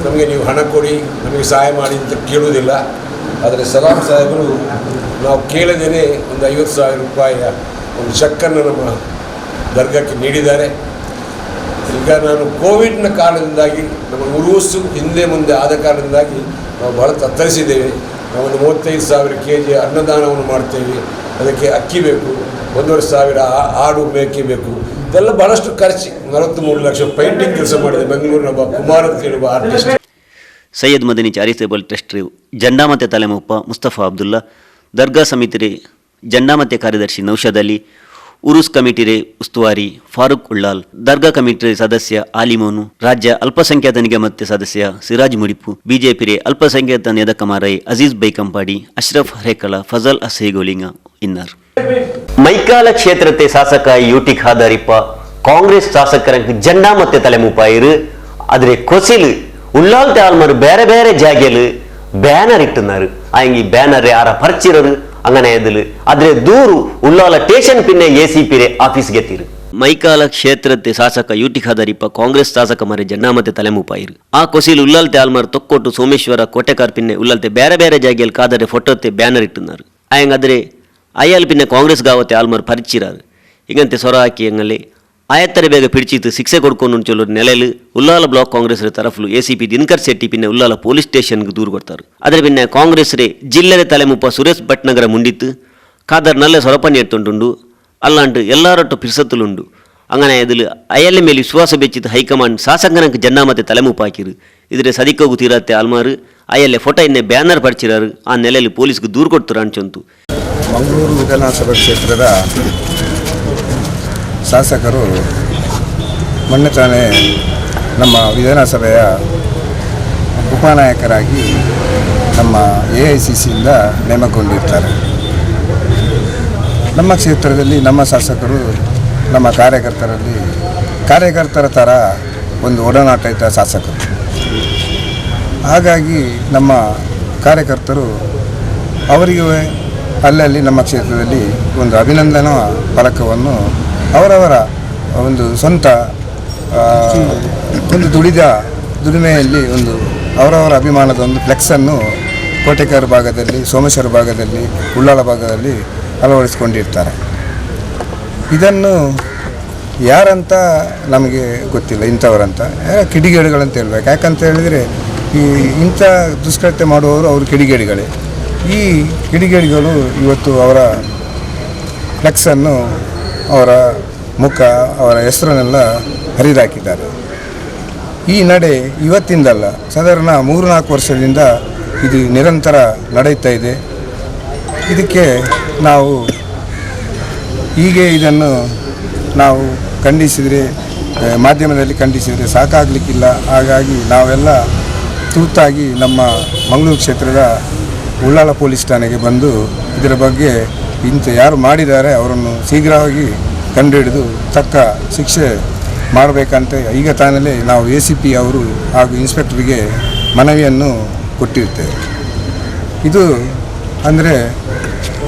ನಮಗೆ ನೀವು ಹಣ ಕೊಡಿ, ನಮಗೆ ಸಹಾಯ ಮಾಡಿ ಅಂತ ಕೇಳುವುದಿಲ್ಲ. ಆದರೆ ಸಲಾಂ ಸಾಹೇಬರು ನಾವು ಕೇಳದೇನೆ ಒಂದು 50,000 ರೂಪಾಯಿಯ ಒಂದು ಚೆಕ್ಕನ್ನು ನಮ್ಮ ದರ್ಗಾಕ್ಕೆ ನೀಡಿದ್ದಾರೆ. ಈಗ ನಾನು ಕೋವಿಡ್ನ ಕಾರಣದಿಂದಾಗಿ ನಮ್ಮ ಉರುಸು ಹಿಂದೆ ಮುಂದೆ ಆದ ಕಾರಣದಿಂದಾಗಿ ನಾವು ಬಹಳ ತತ್ತರಿಸಿದ್ದೇವೆ. ನಾವೊಂದು 35,000 ಕೆ ಜಿ ಅನ್ನದಾನವನ್ನು ಮಾಡ್ತೇವೆ. ಅದಕ್ಕೆ ಅಕ್ಕಿ ಬೇಕು, 1,500 ಆಡು ಮೇಕೆ ಬೇಕು. ಇದೆಲ್ಲ ಭಾಳಷ್ಟು ಖರ್ಚು. 43 ಲಕ್ಷ ಪೇಂಟಿಂಗ್ ಕೆಲಸ ಮಾಡಿದೆ ಬೆಂಗಳೂರಿನ ಒಬ್ಬ ಕುಮಾರ್ ಅಂತ ಹೇಳುವ artist. Syed Madani charitable trust ಜಂಡಾಮತೆ ತಲೆಮುಪ್ಪ Mustafa Abdullah, ದರ್ಗಾ ಸಮಿತಿ ಜಂಡಾಮತೆ ಕಾರ್ಯದರ್ಶಿ ನೌಷಾದ್ ಅಲಿ, ಉರುಸ್ ಕಮಿಟಿ ರೇ ಉಸ್ತುವಾರಿ ಫಾರೂಕ್ ಉಳ್ಳಾಲ್, ದರ್ಗಾ ಕಮಿಟಿ ಸದಸ್ಯ ಆಲಿಮೋನು, ರಾಜ್ಯ ಅಲ್ಪಸಂಖ್ಯಾತ ನಿಗಮത്തെ ಸದಸ್ಯ ಸಿರಾಜ್ ಮುಡಿಪು, ಬಿಜೆಪಿ ರೇ ಅಲ್ಪಸಂಖ್ಯಾತ ನೇದಕಮಾರೈ ಅಜೀಜ್ ಬೈಕಂಪಾಡಿ, ಅಶ್ರಫ್ ಹರೇಕಳ, ಫಜಲ್ ಅಸೇಗೋಲಿಂಗ ಇನ್ನಾರ್. ಮೈಕಾಲ ಕ್ಷೇತ್ರತೆ ಶಾಸಕ ಯುಟಿ ಖಾದರಿಪ್ಪ ಕಾಂಗ್ರೆಸ್ ಶಾಸಕರ ಜಂಡಾ ಮತ್ತೆ ತಲೆಮುಪಾಯಿರು. ಆದ್ರೆ ಕೊಸಿಲು ಉಳ್ಳಾಲ್ ಆಲ್ಮರು ಬೇರೆ ಬೇರೆ ಜಾಗೆಲು ಬ್ಯಾನರ್ ಇಟ್ಟುన్నారు. ಆಂಗಿ ಬ್ಯಾನರ್ ಯಾರ ಪರಿಚಿರರು ಅಂಗನೆ ಎದಲು. ಆದ್ರೆ ದೂರು ಉಳ್ಳಾಲ ಸ್ಟೇಷನ್ ಪಿನ್ನೆ ಎಸಿಪಿ ರೇ ಆಫೀಸ್ ಗೆತ್ತಿರು. ಮೈಕಾಲ ಕ್ಷೇತ್ರತೆ ಶಾಸಕ ಯುಟಿ ಖಾದರಿಪ್ಪ ಕಾಂಗ್ರೆಸ್ ಶಾಸಕ ಮರೆ ಜನ್ನಾಮತೆ ತಲೆಮುಪಾಯಿರು. ಆ ಕೊಸಿಲು ಉಳ್ಳಾಲ್ತೆ ಆಲ್ಮರ್ ತೊಕ್ಕೋಟು ಸೋಮೇಶ್ವರ ಕೋಟೆಕಾರ್ ಪಿನ್ನೆ ಉಳ್ಳಾಲ್ತೆ ಬೇರೆ ಬೇರೆ ಜಾಗೆಯಲ್ಲಿ ಕಾದರೆ ಫೋಟೋತೆ ಬ್ಯಾನರ್ ಇಟ್ಟುన్నారు. ಆಯಂಗಾದ್ರೆ ಅಯ್ಯಾಲ್ ಪಿನ್ನೆ ಕಾಂಗ್ರೆಸ್ ಗಾವತೆ ಆಲ್ಮರ್ ಪರಿಚಿರಾರು. ಹಿಂಗಂತೆ ಸೊರ ಹಾಕಿ ಹಂಗಲ್ಲಿ ಆಯತ್ತರೆ ಬೇಗ ಪಿಡಿಚಿತ್ತು ಶಿಕ್ಷೆ ಕೊಡ್ಕೊಂಡು ಚೊಲ್ಲೂರು ನೆಲೆಲು ಉಲ್ಲಾಲ ಬ್ಲಾಕ್ ಕಾಂಗ್ರೆಸ್ ತರಫ್ಲು ಎಸಿಪಿ ದಿನಕರ್ ಶೆಟ್ಟಿ ಪಿನ್ನೆ ಉಲ್ಲಾಲ ಪೊಲೀಸ್ ಸ್ಟೇಷನ್ಗೆ ದೂರು ಕೊಡ್ತಾರೆ. ಅದರ ಪಿನ್ನೆ ಕಾಂಗ್ರೆಸ್ ರೇ ಜಿಲ್ಲೆದ ತಲೆಮುಪ್ಪ ಸುರೇಶ್ ಭಟ್ನಗರ ಮುಂಡಿತ್ತು ಖಾದರ್ ನಲ್ಲೆ ಸೊರಪನಿ ಎತ್ತುಂಟುಂಡು ಅಲ್ಲಾಂಟು ಎಲ್ಲರೊಟ್ಟು ಪಿರ್ಸತ್ತುಲುಂಡು. ಅಂಗನೆ ಇದಿಲ್ ಅಯಲ್ಲೆ ಮೇಲೆ ವಿಶ್ವಾಸ ಬೆಚ್ಚಿತ್ತು ಹೈಕಮಾಂಡ್ ಶಾಸಕನಕ್ಕೆ ಜನ್ನಾಮತೆ ತಲೆಮುಪ್ಪ ಹಾಕಿರು. ಇದ್ರೆ ಸದಿಕೋಗು ತೀರತ್ತೆ ಆಲ್ಮಾರು ಅಯಲ್ಲೆ ಫೋಟೋ ಇನ್ನೆ ಬ್ಯಾನರ್ ಪಡಿಚಿರಾರು. ಆ ನೆಲೆಯಲ್ಲಿ ಪೊಲೀಸ್ಗೆ ದೂರು ಕೊಡ್ತಾರ ಅನ್ಚೊಂತು. ಮಂಗಳೂರು ವಿಧಾನಸಭಾ ಕ್ಷೇತ್ರದ ಶಾಸಕರು ಮೊನ್ನೆ ತಾನೇ ನಮ್ಮ ವಿಧಾನಸಭೆಯ ಉಪನಾಯಕರಾಗಿ ನಮ್ಮ AICCಯಿಂದ ನೇಮಕಗೊಂಡಿರ್ತಾರೆ. ನಮ್ಮ ಕ್ಷೇತ್ರದಲ್ಲಿ ನಮ್ಮ ಶಾಸಕರು ನಮ್ಮ ಕಾರ್ಯಕರ್ತರಲ್ಲಿ ಕಾರ್ಯಕರ್ತರ ಥರ ಒಂದು ಒಡನಾಟ ಇದ್ದ ಶಾಸಕರು. ಹಾಗಾಗಿ ನಮ್ಮ ಕಾರ್ಯಕರ್ತರು ಅವರಿಗೆ ಅಲ್ಲಲ್ಲಿ ನಮ್ಮ ಕ್ಷೇತ್ರದಲ್ಲಿ ಒಂದು ಅಭಿನಂದನಾ ಫಲಕವನ್ನು ಅವರವರ ಒಂದು ಸ್ವಂತ ಒಂದು ದುಡಿಮೆಯಲ್ಲಿ ಒಂದು ಅವರವರ ಅಭಿಮಾನದ ಒಂದು ಫ್ಲೆಕ್ಸನ್ನು ಕೋಟೆಕಾರ್ ಭಾಗದಲ್ಲಿ, ಸೋಮೇಶ್ವರ ಭಾಗದಲ್ಲಿ, ಉಳ್ಳಾಲ ಭಾಗದಲ್ಲಿ ಅಳವಡಿಸಿಕೊಂಡಿರ್ತಾರೆ. ಇದನ್ನು ಯಾರಂತ ನಮಗೆ ಗೊತ್ತಿಲ್ಲ, ಇಂಥವರಂತ ಯಾರ ಕಿಡಿಗೇಡಿಗಳಂತ ಹೇಳ್ಬೇಕು. ಯಾಕಂತ ಹೇಳಿದರೆ ಈ ಇಂಥ ದುಷ್ಕೃತ್ಯ ಮಾಡುವವರು ಅವರು ಕಿಡಿಗೇಡಿಗಳೇ. ಈ ಕಿಡಿಗೇಡಿಗಳು ಇವತ್ತು ಅವರ ಫ್ಲೆಕ್ಸನ್ನು, ಅವರ ಮುಖ, ಅವರ ಹೆಸರನ್ನೆಲ್ಲ ಹರಿದಾಕಿದ್ದಾರೆ. ಈ ನಡೆ ಇವತ್ತಿಂದಲ್ಲ, ಸಾಧಾರಣ 3-4 ವರ್ಷದಿಂದ ಇದು ನಿರಂತರ ನಡೆಯುತ್ತಾ ಇದೆ. ಇದಕ್ಕೆ ನಾವು ಹೀಗೆ ಇದನ್ನು ನಾವು ಖಂಡಿಸಿದರೆ, ಮಾಧ್ಯಮದಲ್ಲಿ ಖಂಡಿಸಿದರೆ ಸಾಕಾಗಲಿಕ್ಕಿಲ್ಲ. ಹಾಗಾಗಿ ನಾವೆಲ್ಲ ತುರ್ತಾಗಿ ನಮ್ಮ ಮಂಗಳೂರು ಕ್ಷೇತ್ರದ ಉಳ್ಳಾಲ ಪೊಲೀಸ್ ಠಾಣೆಗೆ ಬಂದು ಇದರ ಬಗ್ಗೆ ಇಂಥ ಯಾರು ಮಾಡಿದ್ದಾರೆ ಅವರನ್ನು ಶೀಘ್ರವಾಗಿ ಕಂಡುಹಿಡಿದು ತಕ್ಕ ಶಿಕ್ಷೆ ಮಾಡಬೇಕಂತ ಈಗ ತಾನಲ್ಲೇ ನಾವು ACP ಅವರು ಹಾಗೂ ಇನ್ಸ್ಪೆಕ್ಟರ್ಗೆ ಮನವಿಯನ್ನು ಕೊಟ್ಟಿರ್ತೇವೆ. ಇದು ಅಂದರೆ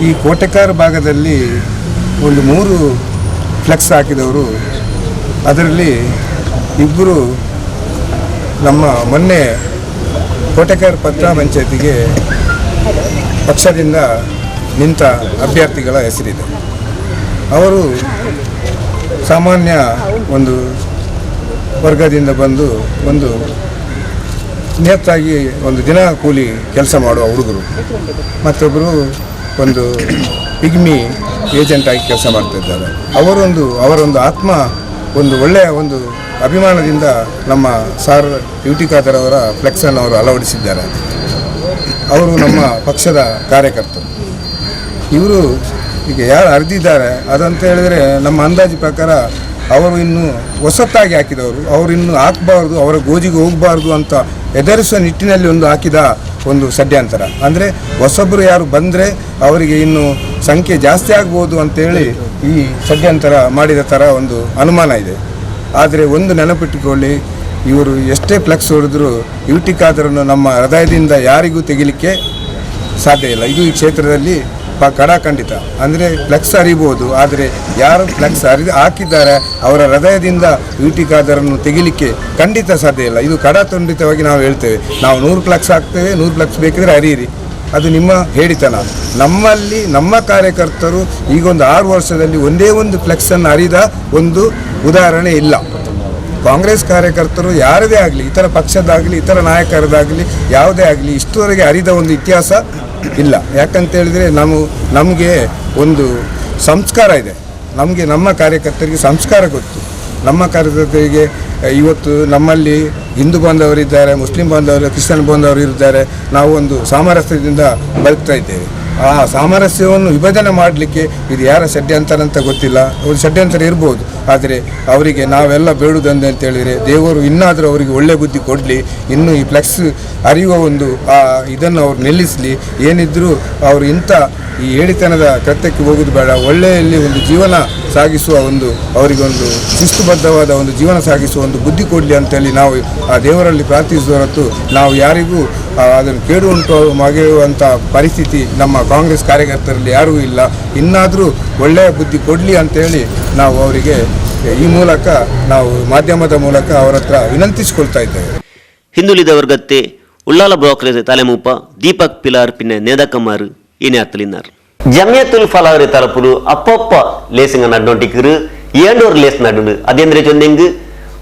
ಈ ಕೋಟೆಕಾರ್ ಭಾಗದಲ್ಲಿ ಒಂದು 3 ಫ್ಲೆಕ್ಸ್ ಹಾಕಿದವರು, ಅದರಲ್ಲಿ 2 ನಮ್ಮ ಮೊನ್ನೆ ಕೋಟೆಕಾರ್ ಪಟ್ಟಣ ಪಂಚಾಯತಿಗೆ ಪಕ್ಷದಿಂದ ನಿಂತ ಅಭ್ಯರ್ಥಿಗಳ ಹೆಸರಿದೆ. ಅವರು ಸಾಮಾನ್ಯ ಒಂದು ವರ್ಗದಿಂದ ಬಂದು ಒಂದು ನಿಯತ್ತಾಗಿ ಒಂದು ದಿನ ಕೂಲಿ ಕೆಲಸ ಮಾಡುವ ಹುಡುಗರು, ಮತ್ತೊಬ್ಬರು ಒಂದು ಪಿಗ್ಮಿ ಏಜೆಂಟಾಗಿ ಕೆಲಸ ಮಾಡ್ತಿದ್ದಾರೆ. ಅವರೊಂದು ಆತ್ಮ ಒಂದು ಒಳ್ಳೆಯ ಒಂದು ಅಭಿಮಾನದಿಂದ ನಮ್ಮ sir U T Khader ಅವರ ಫ್ಲೆಕ್ಸನ್ನು ಅವರು ಅಳವಡಿಸಿದ್ದಾರೆ. ಅವರು ನಮ್ಮ ಪಕ್ಷದ ಕಾರ್ಯಕರ್ತರು. ಇವರು ಈಗ ಯಾರು ಅರ್ದಿದ್ದಾರೆ ಅದಂತ ಹೇಳಿದರೆ ನಮ್ಮ ಅಂದಾಜು ಪ್ರಕಾರ ಅವರು ಇನ್ನೂ ಹೊಸತಾಗಿ ಹಾಕಿದವರು, ಅವರು ಇನ್ನೂ ಹಾಕಬಾರ್ದು, ಅವರ ಗೋಜಿಗೆ ಹೋಗಬಾರ್ದು ಅಂತ ಎದುರಿಸುವ ನಿಟ್ಟಿನಲ್ಲಿ ಒಂದು ಹಾಕಿದ ಒಂದು ಷಡ್ಯಂತರ. ಅಂದರೆ ಹೊಸೊಬ್ಬರು ಯಾರು ಬಂದರೆ ಅವರಿಗೆ ಇನ್ನೂ ಸಂಖ್ಯೆ ಜಾಸ್ತಿ ಆಗ್ಬೋದು ಅಂತೇಳಿ ಈ ಷಡ್ಯಂತರ ಮಾಡಿದ ಥರ ಒಂದು ಅನುಮಾನ ಇದೆ. ಆದರೆ ಒಂದು ನೆನಪಿಟ್ಟುಕೊಳ್ಳಿ, ಇವರು ಎಷ್ಟೇ ಫ್ಲೆಕ್ಸ್ ಹೊಡೆದರೂ ಯು ಟಿ ಖಾದರನ್ನು ನಮ್ಮ ಹೃದಯದಿಂದ ಯಾರಿಗೂ ತೆಗಿಲಿಕ್ಕೆ ಸಾಧ್ಯ ಇಲ್ಲ. ಇದು ಈ ಕ್ಷೇತ್ರದಲ್ಲಿ ಕಡಾಖಂಡಿತ. ಅಂದರೆ ಫ್ಲೆಕ್ಸ್ ಅರಿಬೋದು, ಆದರೆ ಯಾರು ಫ್ಲೆಕ್ಸ್ ಹಾಕಿದ್ದಾರೆ ಅವರ ಹೃದಯದಿಂದ ಯು ಟಿ ಖಾದರನ್ನು ತೆಗಿಲಿಕ್ಕೆ ಖಂಡಿತ ಸಾಧ್ಯ ಇಲ್ಲ. ಇದು ಕಡಾಖಂಡಿತವಾಗಿ ನಾವು ಹೇಳ್ತೇವೆ. ನಾವು 100 ಫ್ಲೆಕ್ಸ್ ಹಾಕ್ತೇವೆ, 100 ಫ್ಲೆಕ್ಸ್ ಬೇಕಿದ್ರೆ ಅರಿಯಿರಿ, ಅದು ನಿಮ್ಮ ಹೇಳಿತನ. ನಮ್ಮಲ್ಲಿ ನಮ್ಮ ಕಾರ್ಯಕರ್ತರು ಈಗೊಂದು 6 ವರ್ಷದಲ್ಲಿ ಒಂದೇ ಒಂದು ಫ್ಲೆಕ್ಸನ್ನು ಅರಿದ ಒಂದು ಉದಾಹರಣೆ ಇಲ್ಲ. ಕಾಂಗ್ರೆಸ್ ಕಾರ್ಯಕರ್ತರು ಯಾರದೇ ಆಗಲಿ, ಇತರ ಪಕ್ಷದಾಗಲಿ, ಇತರ ನಾಯಕರದಾಗಲಿ, ಯಾವುದೇ ಆಗಲಿ ಇಷ್ಟುವರೆಗೆ ಅರಿದ ಒಂದು ಇತಿಹಾಸ ಇಲ್ಲ. ಯಾಕಂತೇಳಿದರೆ ನಮಗೆ ಒಂದು ಸಂಸ್ಕಾರ ಇದೆ. ನಮಗೆ ನಮ್ಮ ಕಾರ್ಯಕರ್ತರಿಗೆ ಸಂಸ್ಕಾರ ಗೊತ್ತು. ನಮ್ಮ ಕಾರ್ಯಕರ್ತರಿಗೆ ಇವತ್ತು ನಮ್ಮಲ್ಲಿ ಹಿಂದೂ ಬಾಂಧವರಿದ್ದಾರೆ, ಮುಸ್ಲಿಂ ಬಾಂಧವರು, ಕ್ರಿಶ್ಚಿಯನ್ ಬಾಂಧವರು ಇದ್ದಾರೆ. ನಾವು ಒಂದು ಸಾಮರಸ್ಯದಿಂದ ಬದುಕ್ತಾ ಇದ್ದೇವೆ. ಆ ಸಾಮರಸ್ಯವನ್ನು ವಿಭಜನೆ ಮಾಡಲಿಕ್ಕೆ ಇದು ಯಾರ ಷಡ್ಯಂತರ ಅಂತ ಗೊತ್ತಿಲ್ಲ. ಒಂದು ಷಡ್ಯಂತರ ಇರ್ಬೋದು, ಆದರೆ ಅವರಿಗೆ ನಾವೆಲ್ಲ ಬೇಡುವುದಂದೆ ಅಂತೇಳಿದರೆ ದೇವರು ಇನ್ನಾದರೂ ಅವರಿಗೆ ಒಳ್ಳೆ ಬುದ್ಧಿ ಕೊಡಲಿ. ಇನ್ನೂ ಈ ಫ್ಲೆಕ್ಸ್ ಅರಿಯುವ ಒಂದು ಇದನ್ನು ಅವ್ರು ನಿಲ್ಲಿಸಲಿ. ಏನಿದ್ದರೂ ಅವರು ಇಂಥ ಈ ಹೇಳಿತನದ ಕೃತ್ಯಕ್ಕೆ ಹೋಗೋದು ಬೇಡ. ಒಳ್ಳೆಯಲ್ಲಿ ಒಂದು ಜೀವನ ಸಾಗಿಸುವ ಒಂದು ಅವರಿಗೊಂದು ಶಿಸ್ತುಬದ್ಧವಾದ ಒಂದು ಜೀವನ ಸಾಗಿಸುವ ಒಂದು ಬುದ್ಧಿ ಕೊಡಲಿ ಅಂತೇಳಿ ನಾವು ಆ ದೇವರಲ್ಲಿ ಪ್ರಾರ್ಥಿಸುವ ಹೊರತು ನಾವು ಯಾರಿಗೂ ಅದನ್ನು ಕೇಡು ಉಂಟು ಮಗೆಯುವಂಥ ಪರಿಸ್ಥಿತಿ ನಮ್ಮ ಕಾಂಗ್ರೆಸ್ ಕಾರ್ಯಕರ್ತರಲ್ಲಿ ಯಾರೂ ಇಲ್ಲ. ಇನ್ನಾದರೂ ಒಳ್ಳೆಯ ಬುದ್ಧಿ ಕೊಡಲಿ ಅಂತೇಳಿ ನಾವು ಅವರಿಗೆ ಈ ಮೂಲಕ ನಾವು ಮಾಧ್ಯಮದ ಮೂಲಕ ಅವರ ಹತ್ರ ವಿನಂತಿಸಿಕೊಳ್ತಾ ಇದ್ದೇವೆ. ಹಿಂದುಳಿದ ವರ್ಗತ್ತೆ ಉಳ್ಳಾಲ ಬ್ರೋಕರೇಜ್ ತಲೆಮೂಪ ದೀಪಕ್ ಪಿಲಾರ್ ಪಿನ್ನೆ ನೇದಕಮಾರು ಏನೇ ಅತ್ತಲಿನಾರ್ ಜಮಿಯತುಲ್ ಫಲಾವರಿ ತಲಪುಲು ಅಪ್ಪಪ್ಪ ಲೇಸಿಂಗ ನಡ್ನೊಂಟಿಕ್ಕರು ಏಂಡೋರ್ ಲೇಸ್ ನಡು ಅದೇಂದ್ರೆ ಚೊಂದೆಂಗು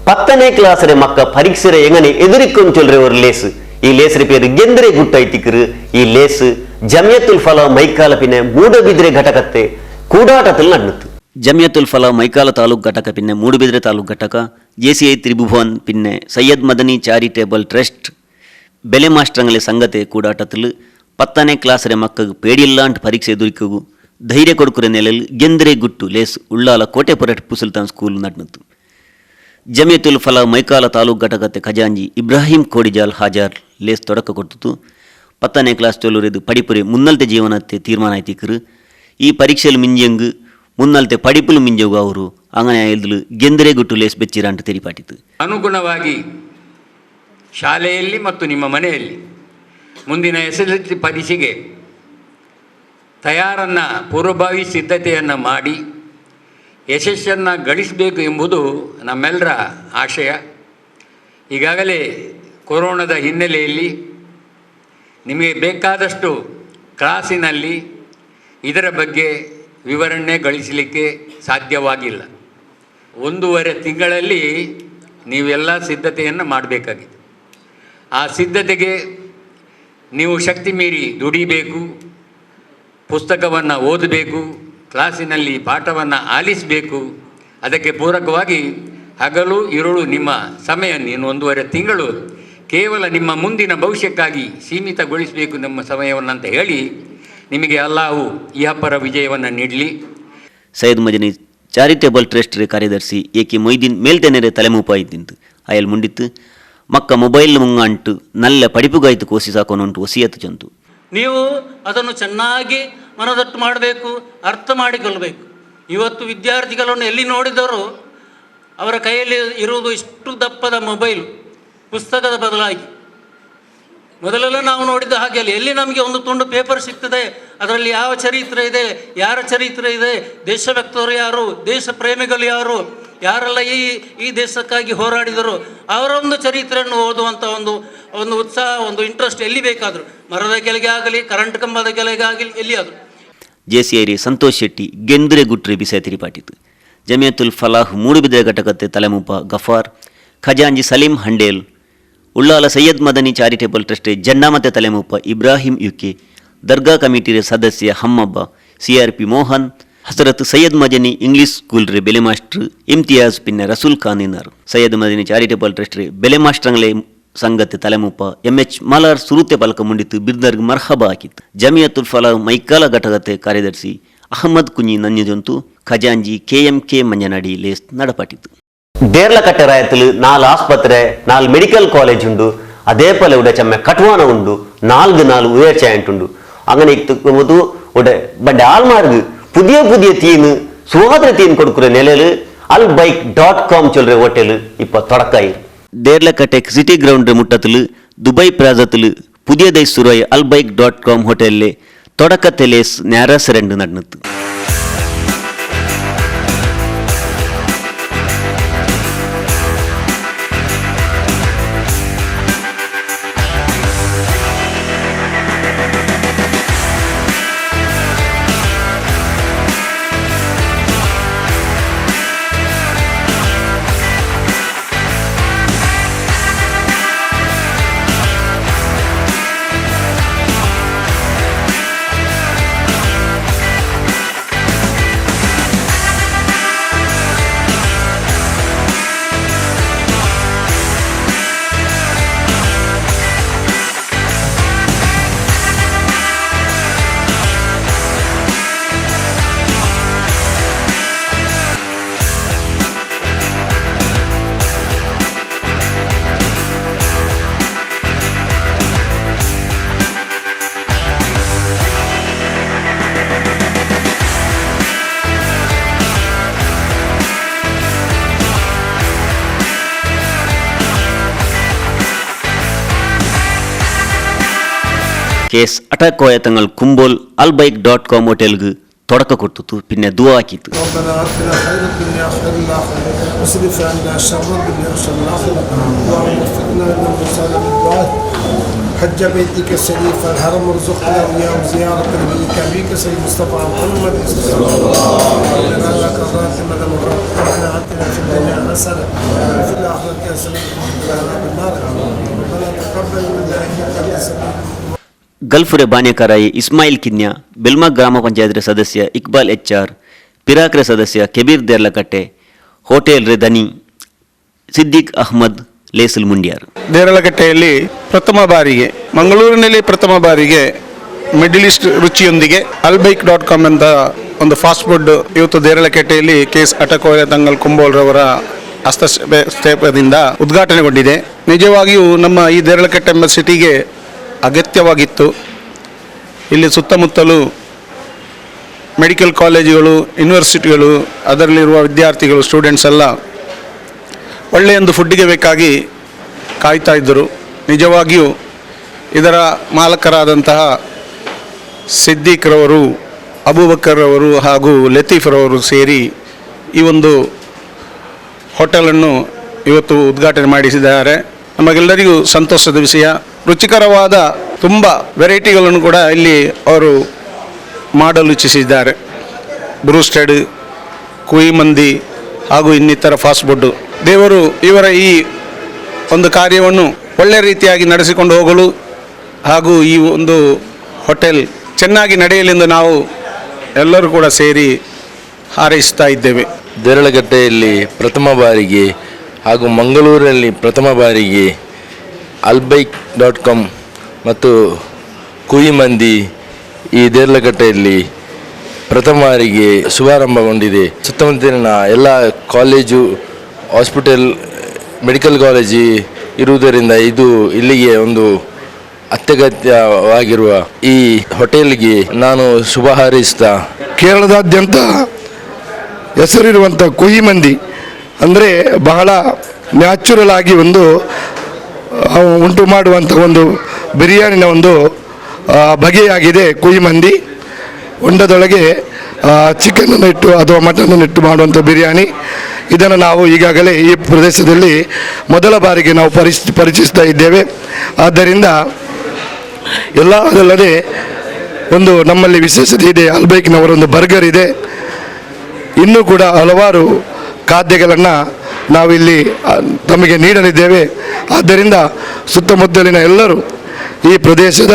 10ನೇ ಕ್ಲಾಸರೆ ಮಕ್ಕ ಪರೀಕ್ಷೆರೆ ಎಂಗನೆ ಎದುರಿಕ್ಕೊಂದು ಚೊಲ್ರೆ ஒரு ಲೇಸ್. ಈ ಲೇಸರಿ പേര് ಗೆಂದ್ರೆ ಗುಟ್ಟೈತಿಕ್ಕರು. ಈ ಲೇಸ್ ಜಮಿಯತುಲ್ ಫಲ ಮೈಕಾಲ ಪಿನ್ನೆ ಮೂಡಬಿದ್ರೆ ಘಟಕತ್ತೆ ಕೂಡಾಟದಲ್ಲಿ ನಡ್ನುತ್ತು. ಜಮಿಯತುಲ್ ಫಲ ಮೈಕಾಲ ತಾಲೂಕು ಘಟಕ ಪಿನ್ನೆ ಮೂಡುಬಿದ್ರೆ ತಾಲೂಕು ಘಟಕ ಜೆಸಿಐ ತ್ರಿಭುವನ್ ಪಿನ್ನೆ ಸೈಯದ್ ಮದನಿ ಚಾರಿಟೇಬಲ್ ಟ್ರಸ್ಟ್ ಬೆಲೆ ಮಾಸ್ಟ್ರಂಗಲೆ ಸಂಗತೆ ಕೂಡಾಟത്തിൽ 10ನೇ ಕ್ಲಾಸರೆ ಮಕ್ಕಗೆ ಪೇಡಿಲ್ಲಾಂಟ್ ಪರೀಕ್ಷೆ ಎದುರಿಕಗು ಧೈರ್ಯ ಕೊಡುಕುರೆ ನೆಲೆಲ್ ಗೆಂದ್ರೆ ಗುಟ್ಟು ಲೇಸ್ ಉಳ್ಳಾಲ ಕೋಟೆಪುರ ಟಿಪ್ಪು ಸುಲ್ತಾನ್ ಸ್ಕೂಲ್ ನಡ್ನುತ್ತು. ಜಮಿಯತುಲ್ ಫಲ ಮೈಕಾಲ ತಾಲೂಕು ಘಟಕತೆ ಖಜಾಂಜಿ ಇಬ್ರಾಹಿಂ ಕೋಡಿಜಾಲ್ ಹಾಜಾರ್ ಲೇಸ್ ತೊಡಕ ಕೊಡ್ತು. 10ನೇ ಕ್ಲಾಸ್ ಚೊಲ್ಲುರಿದು ಪಡಿಪುರೆ ಮುನ್ನಲ್ತೆ ಜೀವನತ್ತೆ ತೀರ್ಮಾನ ಆಯ್ತಿಕ್ಕರು. ಈ ಪರೀಕ್ಷೆಯಲ್ಲಿ ಮಿಂಜಂಗು ಮುನ್ನಲ್ತೆ ಪಡಿಪುಲು ಮಿಂಜಗು ಅವರು ಅಂಗನೆ ಎಲ್ದಲು ಗೆಂದರೆ ಗುಟ್ಟು ಲೇಸ್ ಬೆಚ್ಚಿರಾಂಟು ತೆರಿಪಾಟಿತು. ಅನುಗುಣವಾಗಿ ಶಾಲೆಯಲ್ಲಿ ಮತ್ತು ನಿಮ್ಮ ಮನೆಯಲ್ಲಿ ಮುಂದಿನ SSLC ಪರೀಕ್ಷೆಗೆ ತಯಾರನ್ನು ಪೂರ್ವಭಾವಿ ಸಿದ್ಧತೆಯನ್ನು ಮಾಡಿ ಯಶಸ್ಸನ್ನು ಗಳಿಸಬೇಕು ಎಂಬುದು ನಮ್ಮೆಲ್ಲರ ಆಶಯ. ಈಗಾಗಲೇ ಕೊರೋನಾದ ಹಿನ್ನೆಲೆಯಲ್ಲಿ ನಿಮಗೆ ಬೇಕಾದಷ್ಟು ಕ್ಲಾಸಿನಲ್ಲಿ ಇದರ ಬಗ್ಗೆ ವಿವರಣೆ ಗಳಿಸಲಿಕ್ಕೆ ಸಾಧ್ಯವಾಗಿಲ್ಲ. 1.5 ತಿಂಗಳಲ್ಲಿ ನೀವೆಲ್ಲ ಸಿದ್ಧತೆಯನ್ನು ಮಾಡಬೇಕಾಗಿದೆ. ಆ ಸಿದ್ಧತೆಗೆ ನೀವು ಶಕ್ತಿ ಮೀರಿ ದುಡಿಬೇಕು, ಪುಸ್ತಕವನ್ನು ಓದಬೇಕು, ಕ್ಲಾಸಿನಲ್ಲಿ ಪಾಠವನ್ನು ಆಲಿಸಬೇಕು. ಅದಕ್ಕೆ ಪೂರಕವಾಗಿ ಹಗಲು ಇರುಳು ನಿಮ್ಮ ಸಮಯ ನೀನು 1.5 ತಿಂಗಳು ಕೇವಲ ನಿಮ್ಮ ಮುಂದಿನ ಭವಿಷ್ಯಕ್ಕಾಗಿ ಸೀಮಿತಗೊಳಿಸಬೇಕು ನಮ್ಮ ಸಮಯವನ್ನು ಅಂತ ಹೇಳಿ ನಿಮಗೆ ಅಲ್ಲಾಹು ಇಹಪರ ವಿಜಯವನ್ನು ನೀಡಲಿ. ಸೈಯದ್ ಮದನಿ ಚಾರಿಟೇಬಲ್ ಟ್ರಸ್ಟ್ ಕಾರ್ಯದರ್ಶಿ ಎ ಕೆ ಮೊಯ್ದೀನ್ ಮೇಲ್ತೆನೆರೆ ತಲೆಮೂಪ ಇದ್ದಿಂತು ಅಯಲ್ ಮುಂಡಿತ್ತು ಮಕ್ಕ ಮೊಬೈಲ್ ಮುಂಗಂಟು ನಲ್ಲ ಪಡಿಪುಗಾಯ್ತು ಕೋಸಿ ಸಾಕೋನುಂಟು ಒಸಿಯತ್ತು ಚಂತು. ನೀವು ಅದನ್ನು ಚೆನ್ನಾಗಿ ಮನದಟ್ಟು ಮಾಡಬೇಕು, ಅರ್ಥ ಮಾಡಿಕೊಳ್ಳಬೇಕು. ಇವತ್ತು ವಿದ್ಯಾರ್ಥಿಗಳನ್ನು ಎಲ್ಲಿ ನೋಡಿದರೂ ಅವರ ಕೈಯಲ್ಲಿ ಇರುವುದು ಇಷ್ಟು ದಪ್ಪದ ಮೊಬೈಲ್, ಪುಸ್ತಕದ ಬದಲಾಗಿ. ಮೊದಲೆಲ್ಲ ನಾವು ನೋಡಿದ್ದ ಹಾಗೆ ಅಲ್ಲಿ ಎಲ್ಲಿ ನಮಗೆ ಒಂದು ತುಂಡು ಪೇಪರ್ ಸಿಗ್ತದೆ, ಅದರಲ್ಲಿ ಯಾವ ಚರಿತ್ರೆ ಇದೆ, ಯಾರ ಚರಿತ್ರೆ ಇದೆ, ದೇಶಭಕ್ತರು ಯಾರು, ದೇಶ ಪ್ರೇಮಿಗಳು ಯಾರು, ಯಾರೆಲ್ಲ ಈ ಈ ದೇಶಕ್ಕಾಗಿ ಹೋರಾಡಿದರು, ಅವರ ಒಂದು ಚರಿತ್ರೆಯನ್ನು ಓದುವಂಥ ಒಂದು ಒಂದು ಉತ್ಸಾಹ, ಒಂದು ಇಂಟ್ರೆಸ್ಟ್ ಎಲ್ಲಿ ಬೇಕಾದರೂ, ಮರದ ಕೆಳಗೆ ಆಗಲಿ, ಕರೆಂಟ್ ಕಂಬದ ಕೆಳಗೆ ಆಗಲಿ, ಎಲ್ಲಿಯಾದರೂ. ಜೆಸಿಐರಿ ಸಂತೋಷ್ ಶೆಟ್ಟಿ ಗೆಂದ್ರೆ ಗುಟ್ರಿ ಬಿಸೆ ತಿರಿಪಾಟಿತು. ಜಮಿಯತುಲ್ ಫಲಾಹ್ ಮೂಡುಬಿದ್ರೆ ಘಟಕತ್ತೆ ತಲೆಮೂಪ ಗಫಾರ್, ಖಜಾಂಜಿ ಸಲೀಂ ಹಂಡೇಲ್, ಉಳ್ಳಾಲ ಸೈಯದ್ ಮದನಿ ಚಾರಿಟೇಬಲ್ ಟ್ರಸ್ಟ್ ಜಂಡಾಮತೆ ತಲೆಮೂಪ ಇಬ್ರಾಹಿಂ ಯುಕೆ, ದರ್ಗಾ ಕಮಿಟಿಯ ಸದಸ್ಯ Hammabba, CRP Mohan, Hazrat Syed Madani English school ರೇ ಬೆಲೆ ಮಾಸ್ಟರ್ ಇಮ್ತಿಯಾಜ್ ಪಿನ್ನೆ ರಸೂಲ್ ಖಾನ್ ಇನ್ನಾರು. ಸೈಯದ್ ಮದನಿ ಚಾರಿಟೇಬಲ್ ಟ್ರಸ್ಟ್ ರೇ ಬೆಲೆ ಮಾಸ್ಟ್ರಂಗ್ಲೆ ಸಂಗತೆ ತಲೆಮೂಪ ಎಂ ಎಚ್ ಮಲಾರ್ ಸುರುತೆ ಪಲಕ ಮುಂಡಿತು ಬಿರ್ದರ್ಗ್ ಮರ್ಹಬಾ ಹಾಕಿತ್ತು. ಜಮಿಯತುಲ್ ಫಲಾ ಮೈಕಾಲ ಘಟಕತೆ ಕಾರ್ಯದರ್ಶಿ ಅಹಮದ್ ಕುഞ്ഞಿ ನನ್ಯಜಂತು, ಖಜಾಂಜಿ ಕೆಎಂಕೆ ಮಂಜನಾಡಿ ಲೇಸ್ നടಪಾಟಿತ್ತು. ದೇರ್ಲಕಟ್ಟೆ ರಾಯತಲು 4 ಆಸ್ಪತ್ರೆ, 4 ಮೆಡಿಕಲ್ ಕಾಲೇಜ್ ಉಂಡು, ಅದೇ ಪೋಲೆ ಉಡೆ ಚಮ್ಮೆ ಕಟ್ವಾನ ಉಂಡು, 4 4 ಉಯರ್ಚಾಯಂಟ್ ಉಂಡು. അങ്ങനെ ಇತ್ತು ಉಡೆ ಬಂಡೆ ಆಲ್ಮಾರ್ಗ್ പുതിയ പുതിയ തീന് സുവാದ್ರ തീನ್ കൊടുക്കുന്ന ನೆಲೆಲು ಅಲ್ ಬೈಕ್ .com ಚೊಲ್ರೆ ಹೋಟೆಲ್ ಇಪ್ಪ ತೊಡಕಾಯಿ. ದೇರ್ಲಕಟ್ಟೆ ಸಿಟಿ ಗ್ರೌಂಡ್ ಮುಟ್ಟത്തിൽ ದುಬೈ ಪ್ಲಾಜത്തിൽ പുതിയതായി സുറായി അൽ ബൈക്ക് .com ಹೋಟೆಲ್ಲೆ തുടക്കത്തിലെ ഞായറാഴ്ച 2 നടന്നു. Case Atakoya Thangal Kumbol Albaik dot com ಹೋಟೆಲ್ಗೆ ತೊಡಕ ಕೊಡ್ತಿತ್ತು ಪಿನ್ನೆ ದುವಾ ಹಾಕಿತ್ತು. ربنا آتنا خير الدنيا خير الآخرة واصرف عنا شر الدنيا وشر الآخرة اللهم وفقنا لما وصلنا بالدعاء حج بيتك الشريف الحرم وارزقنا وإياهم زيارة نبيك أبيك سيد مصطفى محمد ربنا لك الراتب ربنا آتنا في الدنيا حسنة وفي الآخرة حسنة وقنا عذاب النار ربنا تقبل منا إنك أنت السميع. ಗಲ್ಫುರೆ ಬಾನ್ಯಕಾರಾಯಿ ಇಸ್ಮಾಯಿಲ್ ಕಿನ್ಯಾ, ಬೆಲ್ಮಾ ಗ್ರಾಮ ಪಂಚಾಯತ್ ಸದಸ್ಯ ಇಕ್ಬಾಲ್ ಎಚ್ ಆರ್, ಪಿರಾಕ್ರೆ ಸದಸ್ಯ ಕೆಬೀರ್ ದೇರ್ಲಕಟ್ಟೆ, ಹೋಟೆಲ್ ರೆ ದನಿ ಸಿದ್ದಿಕ್ ಅಹ್ಮದ್ ಲೇಸುಲ್ ಮುಂಡ್ಯಾರ್. ದೇರಳಕಟ್ಟೆಯಲ್ಲಿ ಪ್ರಥಮ ಬಾರಿಗೆ, ಮಂಗಳೂರಿನಲ್ಲಿ ಪ್ರಥಮ ಬಾರಿಗೆ ಮಿಡಿಲ್ ಈಸ್ಟ್ ರುಚಿಯೊಂದಿಗೆ Albaik dot com ಅಂತ ಒಂದು ಫಾಸ್ಟ್ ಫುಡ್ ಇವತ್ತು ದೇರಳಕಟ್ಟೆಯಲ್ಲಿ ಕೆ ಎಸ್ ಅಟಕೋಯ ತಂಗಲ್ ಕುಂಬೋಲ್ರವರ ಹಸ್ತಕ್ಷೇಪದಿಂದ ಉದ್ಘಾಟನೆಗೊಂಡಿದೆ. ನಿಜವಾಗಿಯೂ ನಮ್ಮ ಈ ದೇರಳಕಟ್ಟೆ ಎಂಬ ಸಿಟಿಗೆ ಅಗತ್ಯವಾಗಿತ್ತು. ಇಲ್ಲಿ ಸುತ್ತಮುತ್ತಲೂ ಮೆಡಿಕಲ್ ಕಾಲೇಜುಗಳು, ಯೂನಿವರ್ಸಿಟಿಗಳು, ಅದರಲ್ಲಿರುವ ವಿದ್ಯಾರ್ಥಿಗಳು, ಸ್ಟೂಡೆಂಟ್ಸ್ ಎಲ್ಲ ಒಳ್ಳೆಯೊಂದು ಫುಡ್ಡಿಗೆ ಬೇಕಾಗಿ ಕಾಯ್ತಾ ಇದ್ದರು. ನಿಜವಾಗಿಯೂ ಇದರ ಮಾಲಕರಾದಂತಹ ಸಿದ್ದಿಕ್ರವರು, ಅಬೂಬಕ್ಕರ್ರವರು ಹಾಗೂ ಲತೀಫ್ರವರು ಸೇರಿ ಈ ಒಂದು ಹೋಟೆಲನ್ನು ಇವತ್ತು ಉದ್ಘಾಟನೆ ಮಾಡಿಸಿದ್ದಾರೆ. ನಮಗೆಲ್ಲರಿಗೂ ಸಂತೋಷದ ವಿಷಯ. ರುಚಿಕರವಾದ ತುಂಬ ವೆರೈಟಿಗಳನ್ನು ಕೂಡ ಇಲ್ಲಿ ಅವರು ಮಾಡಲು ಇಚ್ಛಿಸಿದ್ದಾರೆ. ಬ್ರೂಸ್ಟೆಡ್, ಕುಯಿ ಮಂದಿ ಹಾಗೂ ಇನ್ನಿತರ ಫಾಸ್ಟ್ ಫುಡ್ಡು. ದೇವರು ಇವರ ಈ ಒಂದು ಕಾರ್ಯವನ್ನು ಒಳ್ಳೆಯ ರೀತಿಯಾಗಿ ನಡೆಸಿಕೊಂಡು ಹೋಗಲು ಹಾಗೂ ಈ ಒಂದು ಹೋಟೆಲ್ ಚೆನ್ನಾಗಿ ನಡೆಯಲೆಂದು ನಾವು ಎಲ್ಲರೂ ಕೂಡ ಸೇರಿ ಹಾರೈಸ್ತಾ ಇದ್ದೇವೆ. ದೇರಳಕಟ್ಟೆಯಲ್ಲಿ ಪ್ರಥಮ ಬಾರಿಗೆ ಹಾಗೂ ಮಂಗಳೂರಿನಲ್ಲಿ ಪ್ರಥಮ ಬಾರಿಗೆ Albaik dot com ಮತ್ತು ಕುಯಿ ಮಂದಿ ಈ ದೇರಳಕಟ್ಟೆಯಲ್ಲಿ ಪ್ರಥಮ ಬಾರಿಗೆ ಶುಭಾರಂಭಗೊಂಡಿದೆ. ಸುತ್ತಮುತ್ತಲಿನ ಎಲ್ಲ college, hospital, medical college ಇರುವುದರಿಂದ ಇದು ಇಲ್ಲಿಗೆ ಒಂದು ಅತ್ಯಗತ್ಯವಾಗಿರುವ ಈ ಹೋಟೆಲ್ಗೆ ನಾನು ಶುಭ ಹಾರೈಸ್ತಾ, ಕೇರಳದಾದ್ಯಂತ ಹೆಸರಿರುವಂಥ ಕುಯಿ ಮಂದಿ ಅಂದರೆ ಬಹಳ ನ್ಯಾಚುರಲ್ ಆಗಿ ಒಂದು ಉಂಟು ಮಾಡುವಂಥ ಒಂದು ಬಿರಿಯಾನಿನ ಒಂದು ಬಗೆಯಾಗಿದೆ ಕುಯಿ ಮಂದಿ. ಹೊಂಡದೊಳಗೆ ಚಿಕನನ್ನು ಇಟ್ಟು ಅಥವಾ ಮಟನನ್ನು ಇಟ್ಟು ಮಾಡುವಂಥ ಬಿರಿಯಾನಿ. ಇದನ್ನು ನಾವು ಈಗಾಗಲೇ ಈ ಪ್ರದೇಶದಲ್ಲಿ ಮೊದಲ ಬಾರಿಗೆ ನಾವು ಪರಿಚಯಿಸ್ತಾ ಇದ್ದೇವೆ. ಆದ್ದರಿಂದ ಎಲ್ಲ ಅದಲ್ಲದೆ ಒಂದು ನಮ್ಮಲ್ಲಿ ವಿಶೇಷತೆ ಇದೆ, ಅಲ್ಬೈಕ್ನವರ ಒಂದು ಬರ್ಗರ್ ಇದೆ. ಇನ್ನೂ ಕೂಡ ಹಲವಾರು ಖಾದ್ಯಗಳನ್ನು ನಾವಿಲ್ಲಿ ತಮಗೆ ನೀಡಲಿದ್ದೇವೆ. ಆದ್ದರಿಂದ ಸುತ್ತಮುತ್ತಲಿನ ಎಲ್ಲರೂ ಈ ಪ್ರದೇಶದ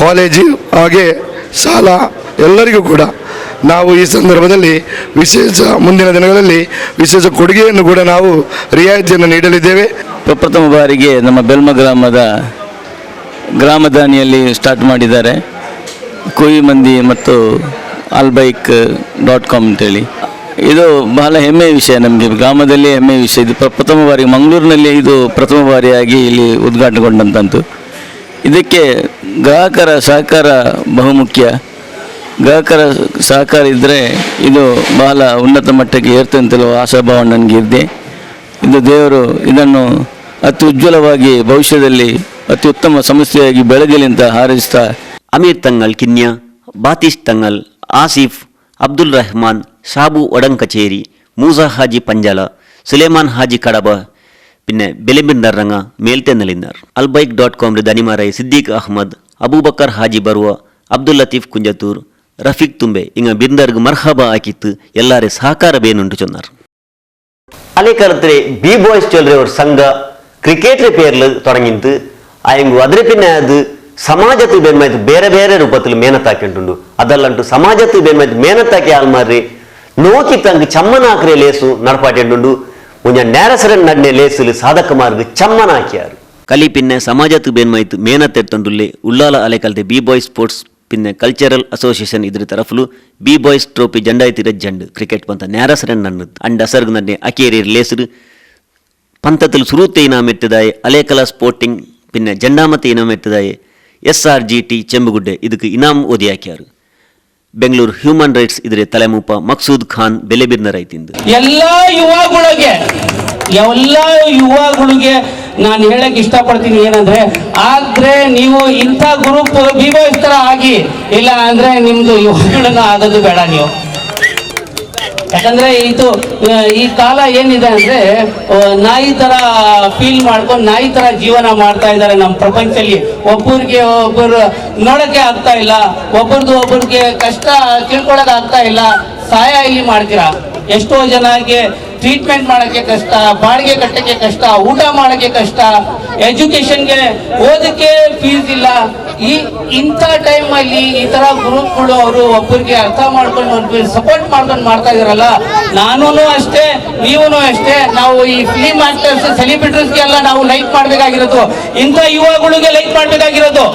ಕಾಲೇಜು ಹಾಗೆ ಶಾಲಾ ಎಲ್ಲರಿಗೂ ಕೂಡ ನಾವು ಈ ಸಂದರ್ಭದಲ್ಲಿ ವಿಶೇಷ ಮುಂದಿನ ದಿನಗಳಲ್ಲಿ ವಿಶೇಷ ಕೊಡುಗೆಯನ್ನು ಕೂಡ ನಾವು ರಿಯಾಯಿತಿಯನ್ನು ನೀಡಲಿದ್ದೇವೆ. ಪ್ರಥಮ ಬಾರಿಗೆ ನಮ್ಮ ಬೆಲ್ಮ ಗ್ರಾಮದ ಗ್ರಾಮದಾನಿಯಲ್ಲಿ ಸ್ಟಾರ್ಟ್ ಮಾಡಿದ್ದಾರೆ ಕುಯಿ ಮಂದಿ ಮತ್ತು Albaik dot com ಅಂತೇಳಿ. ಇದು ಬಹಳ ಹೆಮ್ಮೆಯ ವಿಷಯ ನಮಗೆ, ಗ್ರಾಮದಲ್ಲಿ ಹೆಮ್ಮೆಯ ವಿಷಯ. ಇದು ಪ್ರಥಮ ಬಾರಿ ಮಂಗಳೂರಿನಲ್ಲಿ ಇದು ಪ್ರಥಮ ಬಾರಿಯಾಗಿ ಇಲ್ಲಿ ಉದ್ಘಾಟನೆಗೊಂಡಂಥದ್ದು. ಇದಕ್ಕೆ ಗ್ರಾಹಕರ ಸಹಕಾರ ಬಹುಮುಖ್ಯ. ಗ್ರಾಹಕರ ಸಹಕಾರ ಇದ್ದರೆ ಇದು ಬಹಳ ಉನ್ನತ ಮಟ್ಟಕ್ಕೆ ಏರ್ತದೆ ಅಂತಲೂ ಆಶಾಭಾವ ನನಗೆ ಇದೆ. ಇದು ದೇವರು ಇದನ್ನು ಅತಿ ಉಜ್ವಲವಾಗಿ ಭವಿಷ್ಯದಲ್ಲಿ ಅತಿ ಉತ್ತಮ ಸಂಸ್ಥೆಯಾಗಿ ಬೆಳಗಲಿ ಅಂತ ಹಾರೈಸ್ತಾ, ಅಮೀರ್ ತಂಗಲ್ ಕಿನ್ಯಾ, ಬಾತಿಶ್ ತಂಗಲ್, ಆಸಿಫ್, ಅಬ್ದುಲ್ ರೆಹಮಾನ್, ಶಾಬು ಒಡಂಕಚೇರಿ, ಮೂಸಾ ಹಾಜಿ ಪಂಜಾಲ, ಸುಲೇಮಾನ್ ಹಾಜಿ ಕಡಬ, പിന്നെ ബെലിബിന്ദർറങ്ങ മേൽത്തെന്നലിന്നാർ. Albaik dot com ദനിമാരായ Siddique Ahmed, Abubakar Haji Barwa, Abdul Latheef Kunjathur, Rafiq ತುಂಬೆ ಇಂಗ ಬಿಂದರ್ಗ್ ಮರ್ಹಬ ಹಾಕಿತ್ತು ಎಲ್ಲಾರೆ ಸಹಕಾರ ಬೇನುಂಟು ಚೊನ್ನಾರ್. ಅಲೆ ಕಾಲത്തിലെ ബി ബോയ്സ് ചൊല്ലറെ ഒരു സംഘ ക്രിക്കറ്റ് പേരിൽ തുടങ്ങിയത് അയങ്കു അതിന് പിന്നെ അത് സമാജത്തിൽ ಬೇನ್ಮಾಯ್ತು ಬೇರೆ ಬೇರೆ ರೂಪത്തിൽ ಮೇನತ್ತಾಕಿಂಟುಂಡು. ಅದಲ್ಲಂಟು ಸಮಾಜത്തിൽ ಬೇನ್ಮಾಯ್ತು ಮೇನತ್ತಾಕಿ ಆಲ್ಮಾರಿ ನೋಕಿ ತಂಗ್ ಚಮ್ಮನಾಕ್ರೆ ಲೇಸು ನಡಪಾಟೆಂಡುಂಡು. ಮುಂಜ ನೇರಸರನ್ ನಡ್ನೆ ಲೇಸುಲು ಸಾಧಕ ಮಾರ್ಗ ಚಮ್ಮನಾಕಿಯಾರು. ಕಲಿ ಪಿನ್ನೆ ಸಮಾಜತ್ತು ಬೇನ್ಮಾಯ್ತು ಮೇನತ್ತೆತ್ತೊಂಡುಲ್ಲೆ ಉಲ್ಲಾಲ ಅಲೆ ಕಲ್ತೆ B boy sports ಪಿನ್ನೆ cultural association ಇದ್ರ ತರಫುಲು B boys trophy ಜಂಡಾಯ್ತಿರ ಜಂಡ್ cricket ಪಂತ ನೇರಸರನ್ ನನ್ನು ಅಂಡ್ ಅಸರ್ಗ್ ನನ್ನೆ ಅಕೇರಿ ಲೇಸುರು ಪಂತത്തിൽ ಸುರೂತೆ ಇನಾಮೆತ್ತಿದಾಯ ಅಲೇಕಲ ಸ್ಪೋರ್ಟಿಂಗ್ ಪಿನ್ನೆ ಜಂಡಾಮತೆ ಇನಾಮೆತ್ತಿದಾಯ S R G T Chembugudde ಇದಕ್ಕೆ ಇನಾಮ್ ಓದಿಯಾಕ್ಯಾರು. ಬೆಂಗಳೂರು ಹ್ಯೂಮನ್ ರೈಟ್ಸ್ ಇದ್ರೆ ತಲೆಮೂಪ ಮಕ್ಸೂದ್ ಖಾನ್ ಬೆಲೆಬಿರ್ನ ರೈತಿಂದು ಎಲ್ಲ ಯುವಗಳಿಗೆ ನಾನು ಹೇಳಕ್ಕೆ ಇಷ್ಟಪಡ್ತೀನಿ ಏನಂದ್ರೆ, ಆದ್ರೆ ನೀವು ಇಂಥ group B boys ತರ ಆಗಿ, ಇಲ್ಲ ಅಂದ್ರೆ ನಿಮ್ದು ಇವುಗಳನ್ನ ಆಗೋದು ಬೇಡ ನೀವು. ಯಾಕಂದ್ರೆ ಇದು ಈ ಕಾಲ ಏನಿದೆ ಅಂದ್ರೆ ನಾಯಿ ತರ ಫೀಲ್ ಮಾಡ್ಕೊಂಡು ನಾಯಿ ತರ ಜೀವನ ಮಾಡ್ತಾ ಇದ್ದಾರೆ ನಮ್ಮ ಪ್ರಪಂಚದಲ್ಲಿ. ಒಬ್ಬರಿಗೆ ಒಬ್ಬರು ನೋಡಕ್ಕೆ ಆಗ್ತಾ ಇಲ್ಲ, ಒಬ್ಬರದು ಒಬ್ಬರಿಗೆ ಕಷ್ಟ ತಿಳ್ಕೊಳಕ್ ಆಗ್ತಾ ಇಲ್ಲ. ಸಹಾಯ ಇಲ್ಲಿ ಮಾಡ್ತೀರಾ, ಎಷ್ಟೋ ಜನಕ್ಕೆ ಟ್ರೀಟ್ಮೆಂಟ್ ಮಾಡೋಕ್ಕೆ ಕಷ್ಟ, ಬಾಡಿಗೆ ಕಟ್ಟಕ್ಕೆ ಕಷ್ಟ, ಊಟ ಮಾಡೋಕ್ಕೆ ಕಷ್ಟ, ಎಜುಕೇಶನ್ಗೆ ಓದಕ್ಕೆ ಫೀಸ್ ಇಲ್ಲ. ಈ ಇಂಥ ಟೈಮಲ್ಲಿ ಈ ಥರ ಗ್ರೂಪ್ಗಳು ಅವರು ಒಬ್ಬರಿಗೆ ಅರ್ಥ ಮಾಡ್ಕೊಂಡು ಒಬ್ಬರಿಗೆ ಸಪೋರ್ಟ್ ಮಾಡ್ಕೊಂಡು ಮಾಡ್ತಾ ಇದಾರಲ್ಲ. ನಾನೂ ಅಷ್ಟೇ, ನೀವೂ ಅಷ್ಟೇ. ನಾವು ಈ ಫಿಲಿಮ್ ಆಕ್ಟರ್ಸ್ ಸೆಲೆಬ್ರಿಟೀಸ್ಗೆಲ್ಲ ನಾವು ಲೈಕ್ ಮಾಡಬೇಕಾಗಿರೋದು, ಇಂಥ ಯುವಗಳಿಗೆ ಲೈಕ್ ಮಾಡಬೇಕಾಗಿರೋದು.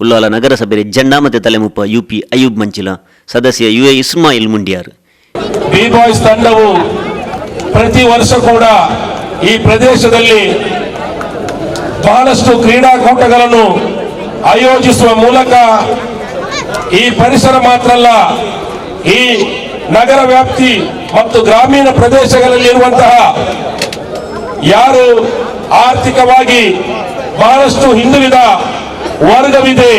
ಉಲ್ಲಾಲ ನಗರಸಭೆ ಜೆಂಡಾ ಮತ್ತು ತಲೆಮುಪ್ಪ ಯುಪಿ ಅಯೂಬ್ ಮಂಚಿಲ, ಸದಸ್ಯ U A Ismail Mundiyar. B boys ತಂಡವು ಪ್ರತಿ ವರ್ಷ ಕೂಡ ಈ ಪ್ರದೇಶದಲ್ಲಿ ಬಹಳಷ್ಟು ಕ್ರೀಡಾಕೂಟಗಳನ್ನು ಆಯೋಜಿಸುವ ಮೂಲಕ ಈ ಪರಿಸರ ಮಾತ್ರ ಅಲ್ಲ, ಈ ನಗರ ವ್ಯಾಪ್ತಿ ಮತ್ತು ಗ್ರಾಮೀಣ ಪ್ರದೇಶಗಳಲ್ಲಿ ಇರುವಂತಹ ಯಾರು ಆರ್ಥಿಕವಾಗಿ ಬಹಳಷ್ಟು ಹಿಂದುಳಿದ ವರ್ಗವಿದೆ,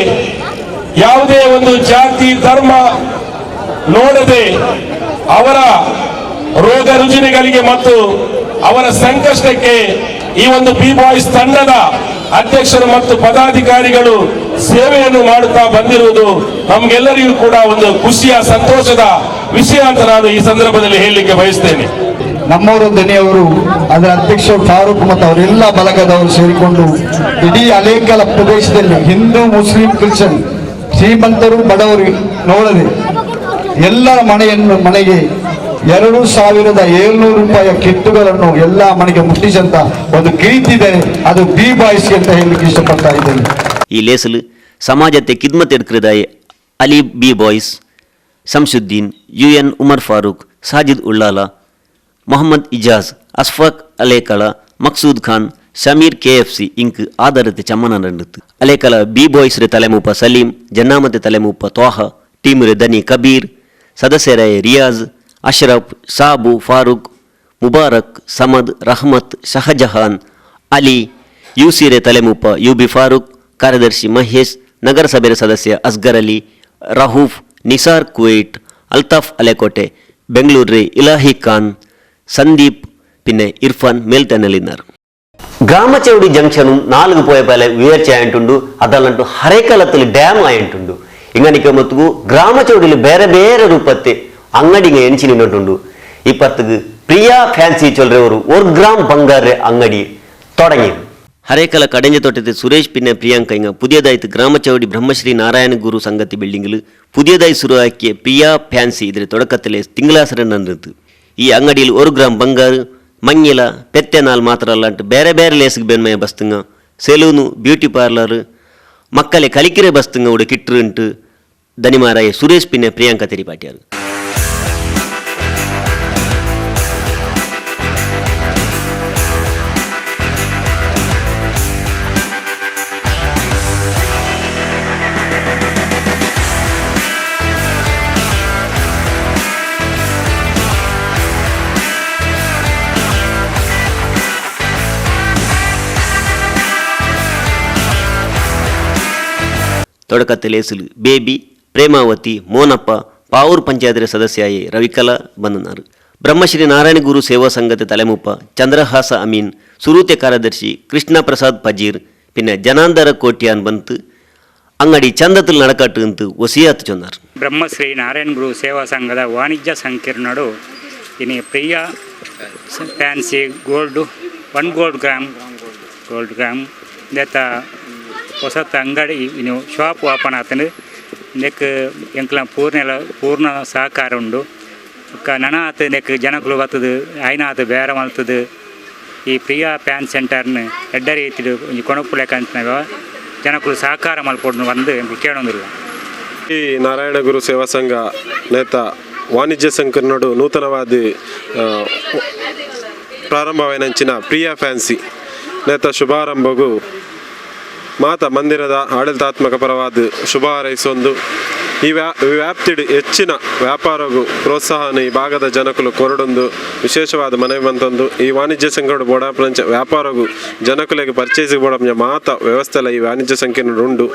ಯಾವುದೇ ಒಂದು ಜಾತಿ ಧರ್ಮ ನೋಡದೆ ಅವರ ರೋಗ ರುಜಿನಗಳಿಗೆ ಮತ್ತು ಅವರ ಸಂಕಷ್ಟಕ್ಕೆ ಈ ಒಂದು ಬಿ ಬಾಯ್ಸ್ ತಂಡದ ಅಧ್ಯಕ್ಷರು ಮತ್ತು ಪದಾಧಿಕಾರಿಗಳು ಸೇವೆಯನ್ನು ಮಾಡುತ್ತಾ ಬಂದಿರುವುದು ನಮಗೆಲ್ಲರಿಗೂ ಕೂಡ ಒಂದು ಖುಷಿಯ ಸಂತೋಷದ ವಿಷಯ ಅಂತ ನಾನು ಈ ಸಂದರ್ಭದಲ್ಲಿ ಹೇಳಲಿಕ್ಕೆ ಬಯಸ್ತೇನೆ. ನಮ್ಮವರು ದನಿಯವರು, ಅದರ ಅಧ್ಯಕ್ಷ ಫಾರೂಕ್ ಮತ್ತು ಅವರೆಲ್ಲ ಬಲಗದವರು ಸೇರಿಕೊಂಡು ಇಡೀ ಅಲೇಕಲ ಪ್ರದೇಶದಲ್ಲಿ ಹಿಂದೂ ಮುಸ್ಲಿಂ ಕ್ರಿಶ್ಚಿಯನ್ ಶ್ರೀಮಂತರು ಬಡವರು ನೋಡದೆ ಎಲ್ಲರ ಮನೆಗೆ 2700 ರೂಪಾಯಿಯ ಕಿಟ್ಟುಗಳನ್ನು ಎಲ್ಲ ಮನೆಗೆ ಮುಟ್ಟಿಸಂತ ಒಂದು ಕೀರ್ತಿ ಇದೆ, ಅದು ಬಿ ಬಾಯ್ಸ್ ಅಂತ ಹೇಳಲಿಕ್ಕೆ ಇಷ್ಟಪಡ್ತಾ ಇದ್ದೇನೆ. ಈ ಲೇಸಲು ಸಮಾಜത്തെ ಕಿದ್ಮತ್ ಎಡ್ಕ್ರದಾಯ Ali B boys, Shamsuddin, U N Umar Farooq, Sajid Ullal, Mohammed Ijaz, Ashfaq Alekala, Maqsood Khan, Shameer KFC ink ಆಧಾರತೆ ಚಮ್ಮನ ನಡೆತು. ಅಲೇಕಲ ಬಿ ಬಾಯ್ಸ್ ರೆ ತಲೆಮೂಪ ಸಲೀಂ, ಜನ್ನಾಮತೆ ತಲೆಮೂಪ ತ್ವಾಹ, ಟೀಮ್ ರೆ ದನಿ ಕಬೀರ್, ಸದಸ್ಯರಾಯ ರಿಯಾಜ್, ಅಶ್ರಫ್, ಸಾಬು, ಫಾರೂಕ್, ಮುಬಾರಕ್, ಸಮದ್, ರಹಮತ್, ಶಹಜಹಾನ್, ಅಲಿ, ಯುಸಿ ರೆ ತಲೆಮೂಪ you B Farooq, ಕಾರ್ಯದರ್ಶಿ ಮಹೇಶ್, ನಗರಸಭೆಯ ಸದಸ್ಯ ಅಸ್ಗರ್ ಅಲಿ, ರಹೂಫ್, ನಿಸಾರ್ ಕುವೈಟ್, ಅಲ್ತಾಫ್ ಅಲೆಕೋಟೆ, ಬೆಂಗಳೂರು ರೇ ಇಲಾಹಿ ಖಾನ್, ಸಂದೀಪ್ ಪಿನ್ನೆ ಇರ್ಫಾನ್ ಮೇಲ್ತನಲಿన్నారు. ಗ್ರಾಮಚೌಡಿ ಜಂಕ್ಷನ್ 4 ಪೋಯಪಾಲೆ ಉಯರ್ಚೆ ಆಯಿಂಟುಂಡು, ಅದಲ್ಲಂಟು ಹರೇಕಲತ್ತಲ್ಲಿ ಡ್ಯಾಮ್ ಆಯಿಂಟುಂಡು. ಇಂಗನಿಕ ಮತ್ತು ಗ್ರಾಮಚೌಡಿಲಿ ಬೇರೆ ಬೇರೆ ರೂಪತ್ತೆ ಅಂಗಡಿಗೆ ಎಣಿಸಿ ನಿನ್ನಟುಂಡು. ಇಪ್ಪತ್ತಿಗೆ ಪ್ರಿಯಾ ಫ್ಯಾನ್ಸಿ ಚೊಲ್ರೆಯವರು 1 ಗ್ರಾಮ್ ಬಂಗಾರ ಅಂಗಡಿ ತೊಡಗಿ. ಹರೇಕಲ ಕಡೆಂಜ ತೋಟത്തെ ಸುರೇಶ್ ಪಿನ್ನೆ ಪ್ರಿಯಾಂಕ ಇಂಗ ಪುದಿಯದಾಯ್ತು ಗ್ರಾಮಚೌಡಿ ಬ್ರಹ್ಮಶ್ರೀ ನಾರಾಯಣ ಗುರು ಸಂಗತಿ ಬಿಲ್ಡಿಂಗ್ಲು ಪುದಿಯದಾಯಿ ಸುರುವಾಕಿಯ ಪ್ರಿಯಾ ಫ್ಯಾನ್ಸಿ ಇದರ ತೊಡಕತ್ತಲೆ ತಿಂಗಳಾಸರ ನನ್ನದು. ಈ ಅಂಗಡಿಯಲ್ಲಿ 1 ಗ್ರಾಮ್ ಬಂಗಾರ ಮಂಗಿಲ ಪೆತ್ತೆನಾಲ್ ಮಾತ್ರ ಅಲ್ಲ ಬೇರೆ ಬೇರೆ ಲೇಸಿಗೆ ಬೆನ್ಮಯ ಬಸ್ತುಂಗ, salon, beauty parlour, ಮಕ್ಕಳೇ ಕಲಿಕಿರೆ ಬಸ್ತುಂಗ ಉಡ ಕಿಟ್ಟರುಂಟು ದನಿಮಾರಾಯ ಸುರೇಶ್ ಪಿನ್ನೆ ಪ್ರಿಯಾಂಕ ತೆರಿಪಾಟ್ಯಾರು. ತೊಡಕತ್ತಲೇಸುಲು ಬೇಬಿ, ಪ್ರೇಮಾವತಿ, ಮೋನಪ್ಪ, ಪಾವೂರು ಪಂಚಾಯತ್ ಸದಸ್ಯಾಯಿ ರವಿಕಲಾ ಬಂದನಾರು. ಬ್ರಹ್ಮಶ್ರೀ ನಾರಾಯಣ ಗುರು ಸೇವಾ ಸಂಘದ ತಲೆಮುಪ್ಪ ಚಂದ್ರಹಾಸ ಅಮೀನ್, ಸುರೂತೆ ಕಾರ್ಯದರ್ಶಿ ಕೃಷ್ಣ ಪ್ರಸಾದ್ ಪಜೀರ್, ಪಿನ್ನ ಜನಾಂದರ ಕೋಟ್ಯಾನ್ ಬಂತು ಅಂಗಡಿ ಚಂದத்தில் நடக்காட்டு ಅಂತ ಒಸಿಯಾತು ಚೊನ್ನಾರು. ಬ್ರಹ್ಮಶ್ರೀ ನಾರಾಯಣ ಗುರು ಸೇವಾ ಸಂಘದ ವಾಣಿಜ್ಯ ಸಂಕೀರ್ಣಡು ಇನಿ Priya fancy gold 1 gold gram gold gram ಇಂದೆತ್ತ ಹೊಸತ ಅಂಗಡಿ ಇನ್ನು ಶಾಪ್ ಓಪನ್ ಆತಂಡು. ನೆಕ್ ಎಂಕ್ಲ ಪೂರ್ಣ ಸಹಕಾರ ಉಂಡು. ನನ ಆತ ನೆಕ್ ಜನಕುಲು ಬರ್ತದೆ, ಐನ ಆತ ಬೇರೆ ಮಲ್ತದೆ. ಈ ಪ್ರಿಯಾ ಪ್ಯಾನ್ ಸೆಂಟರ್ನ ಎಡ್ಡ ರೀತಿಡು ಒಂಜಿ ಕೊಣಪುಲೆಕಂತ ಜನಕುಲು ಸಹಕಾರ ಮಲ್ಪೊಡು ಬಂದು ಎಂಕ್ಲು ಕೇಳೊಂದಿಲ್ಲ. ಈ ನಾರಾಯಣ ಗುರು ಸೇವಾ ಸಂಘ ನೇತ ವಾಣಿಜ್ಯ ಸಂಕೀರ್ಣಡು ನೂತನವಾದ ಪ್ರಾರಂಭವಾಯಿನಂಚಿನ ಪ್ರಿಯಾ ಫ್ಯಾನ್ಸಿ ನೇತ ಶುಭಾರಂಭಗೂ ಮಾತ ಮಂದಿರದ ಆಡಳಿತಾತ್ಮಕ ಪರವಾದ ಶುಭ ಹಾರೈಸೊಂದು ಈ ವ್ಯಾಪ್ತಿಡ್ ಹೆಚ್ಚಿನ ವ್ಯಾಪಾರಗೂ ಪ್ರೋತ್ಸಾಹನ ಈ ಭಾಗದ ಜನಕುಲು ಕೊರಡೊಂದು ವಿಶೇಷವಾದ ಮನವಿ ಮಂತೊಂದು ಈ ವಾಣಿಜ್ಯ ಸಂಘಡು ಬೋಡಾಪುನಂಚ ವ್ಯಾಪಾರಗೂ ಜನಕುಲೆಗ್ ಪರ್ಚೇಸ್ ಬೋಡಾಪುನ ಮಾತ ವ್ಯವಸ್ಥೆಲ ಈ ವಾಣಿಜ್ಯ ಸಂಕೀರ್ಣ ಉಂಡು.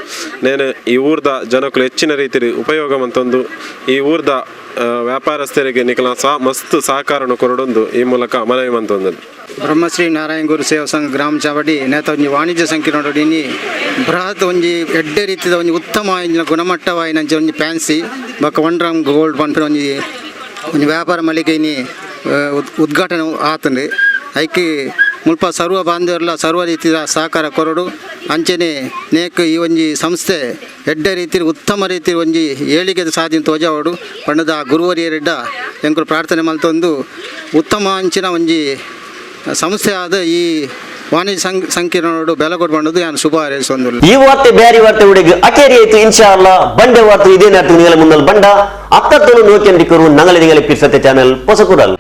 ನೇನು ಈ ಊರ್ದ ಜನಕುಲು ಹೆಚ್ಚಿನ ರೀತಿಯಲ್ಲಿ ಉಪಯೋಗ ಮಂತೊಂದು ಈ ಊರ್ದ ವ್ಯಾಪಾರಸ್ಥರಿಗೆ ನಿಕಲ ಮಸ್ತ್ ಸಹಕಾರನು ಕೊರಡೊಂದು ಈ ಮೂಲಕ ಮನವಿ ಮಂತೊಂದು. ಬ್ರಹ್ಮಶ್ರೀ ನಾರಾಯಣ ಗುರು ಸೇವಾ ಸಂಘ ಗ್ರಾಮ ಚಾವಡಿ ನೇತ ಒಂಜಿ ವಾಣಿಜ್ಯ ಸಂಕೀರ್ಣ ಇನ್ನಿ ಬೃಹತ್ ಒಂಜಿ ಎಡ್ಡೆ ರೀತಿದ ಒಂಜಿ ಉತ್ತಮ ಗುಣಮಟ್ಟವಾಯಿನಂಚ ಒಂಜಿ ಫ್ಯಾನ್ಸಿ ಬೊಕ್ಕ ಒನ್ ಗ್ರಾಮ್ ಗೋಲ್ಡ್ ಪನ್ಪಿನ ಒಂಜಿ ಒಂಜಿ ವ್ಯಾಪಾರ ಮಳಿಗೆ ಇನ್ನಿ ಉದ್ಘಾಟನೆ ಆತಂಡು. ಐಕ್ ಮುಲ್ಪ ಸರ್ವ ಬಾಂಧವರ್ಲ ಸರ್ವ ರೀತಿಯ ಸಹಕಾರ ಕೊರಡು ಅಂಚನೆ ನೇಕ್ ಈ ಒಂಜಿ ಸಂಸ್ಥೆ ಎಡ್ಡೆ ರೀತಿ ಉತ್ತಮ ರೀತಿ ಒಂಜಿ ಏಳಿಗೆ ಸಾಧನೆ ತೋಜಾವಡು ಪಂಡದ ಗುರುವರಿಯರೆಡ್ಡ ಎಂಕುಲು ಪ್ರಾರ್ಥನೆ ಮಲ್ತೊಂದು ಉತ್ತಮ ಅಂಚಿನ ಒಂಜಿ ಸಂಸ್ಥೆ ಆದ ಈ ವಾಣಿಜ್ಯ ಸಂಕೀರ್ಣೋಡು ಬೆಲಗೊಡು ಬಂಡದು ಯಾನು ಶುಭ ಹಾರೈಸೊಂದುಲ್ಲ. ಈ ವಾರ್ತೆ ಬ್ಯಾರಿ ವಾರ್ತೆ ಉಡೆಗ್ ಅಕೇರಿ ಆಯ್ತು ಇನ್ಶಾ ಅಲ್ಲಾ ಬಂಡೆ ವಾರ್ತೆ ಇದೇ ನಾತು ನಿಗಲ ಮುನ್ನಲ್ ಬಂಡ ಅತ್ತತ್ತನು ನೋಕೆಂಡಿಕರು ನಂಗಲೆ ನಿಗಲೆ ಪಿರ್ಸತ್ತೆ ಚಾನೆಲ್ ಪೊಸಕುರಲ್.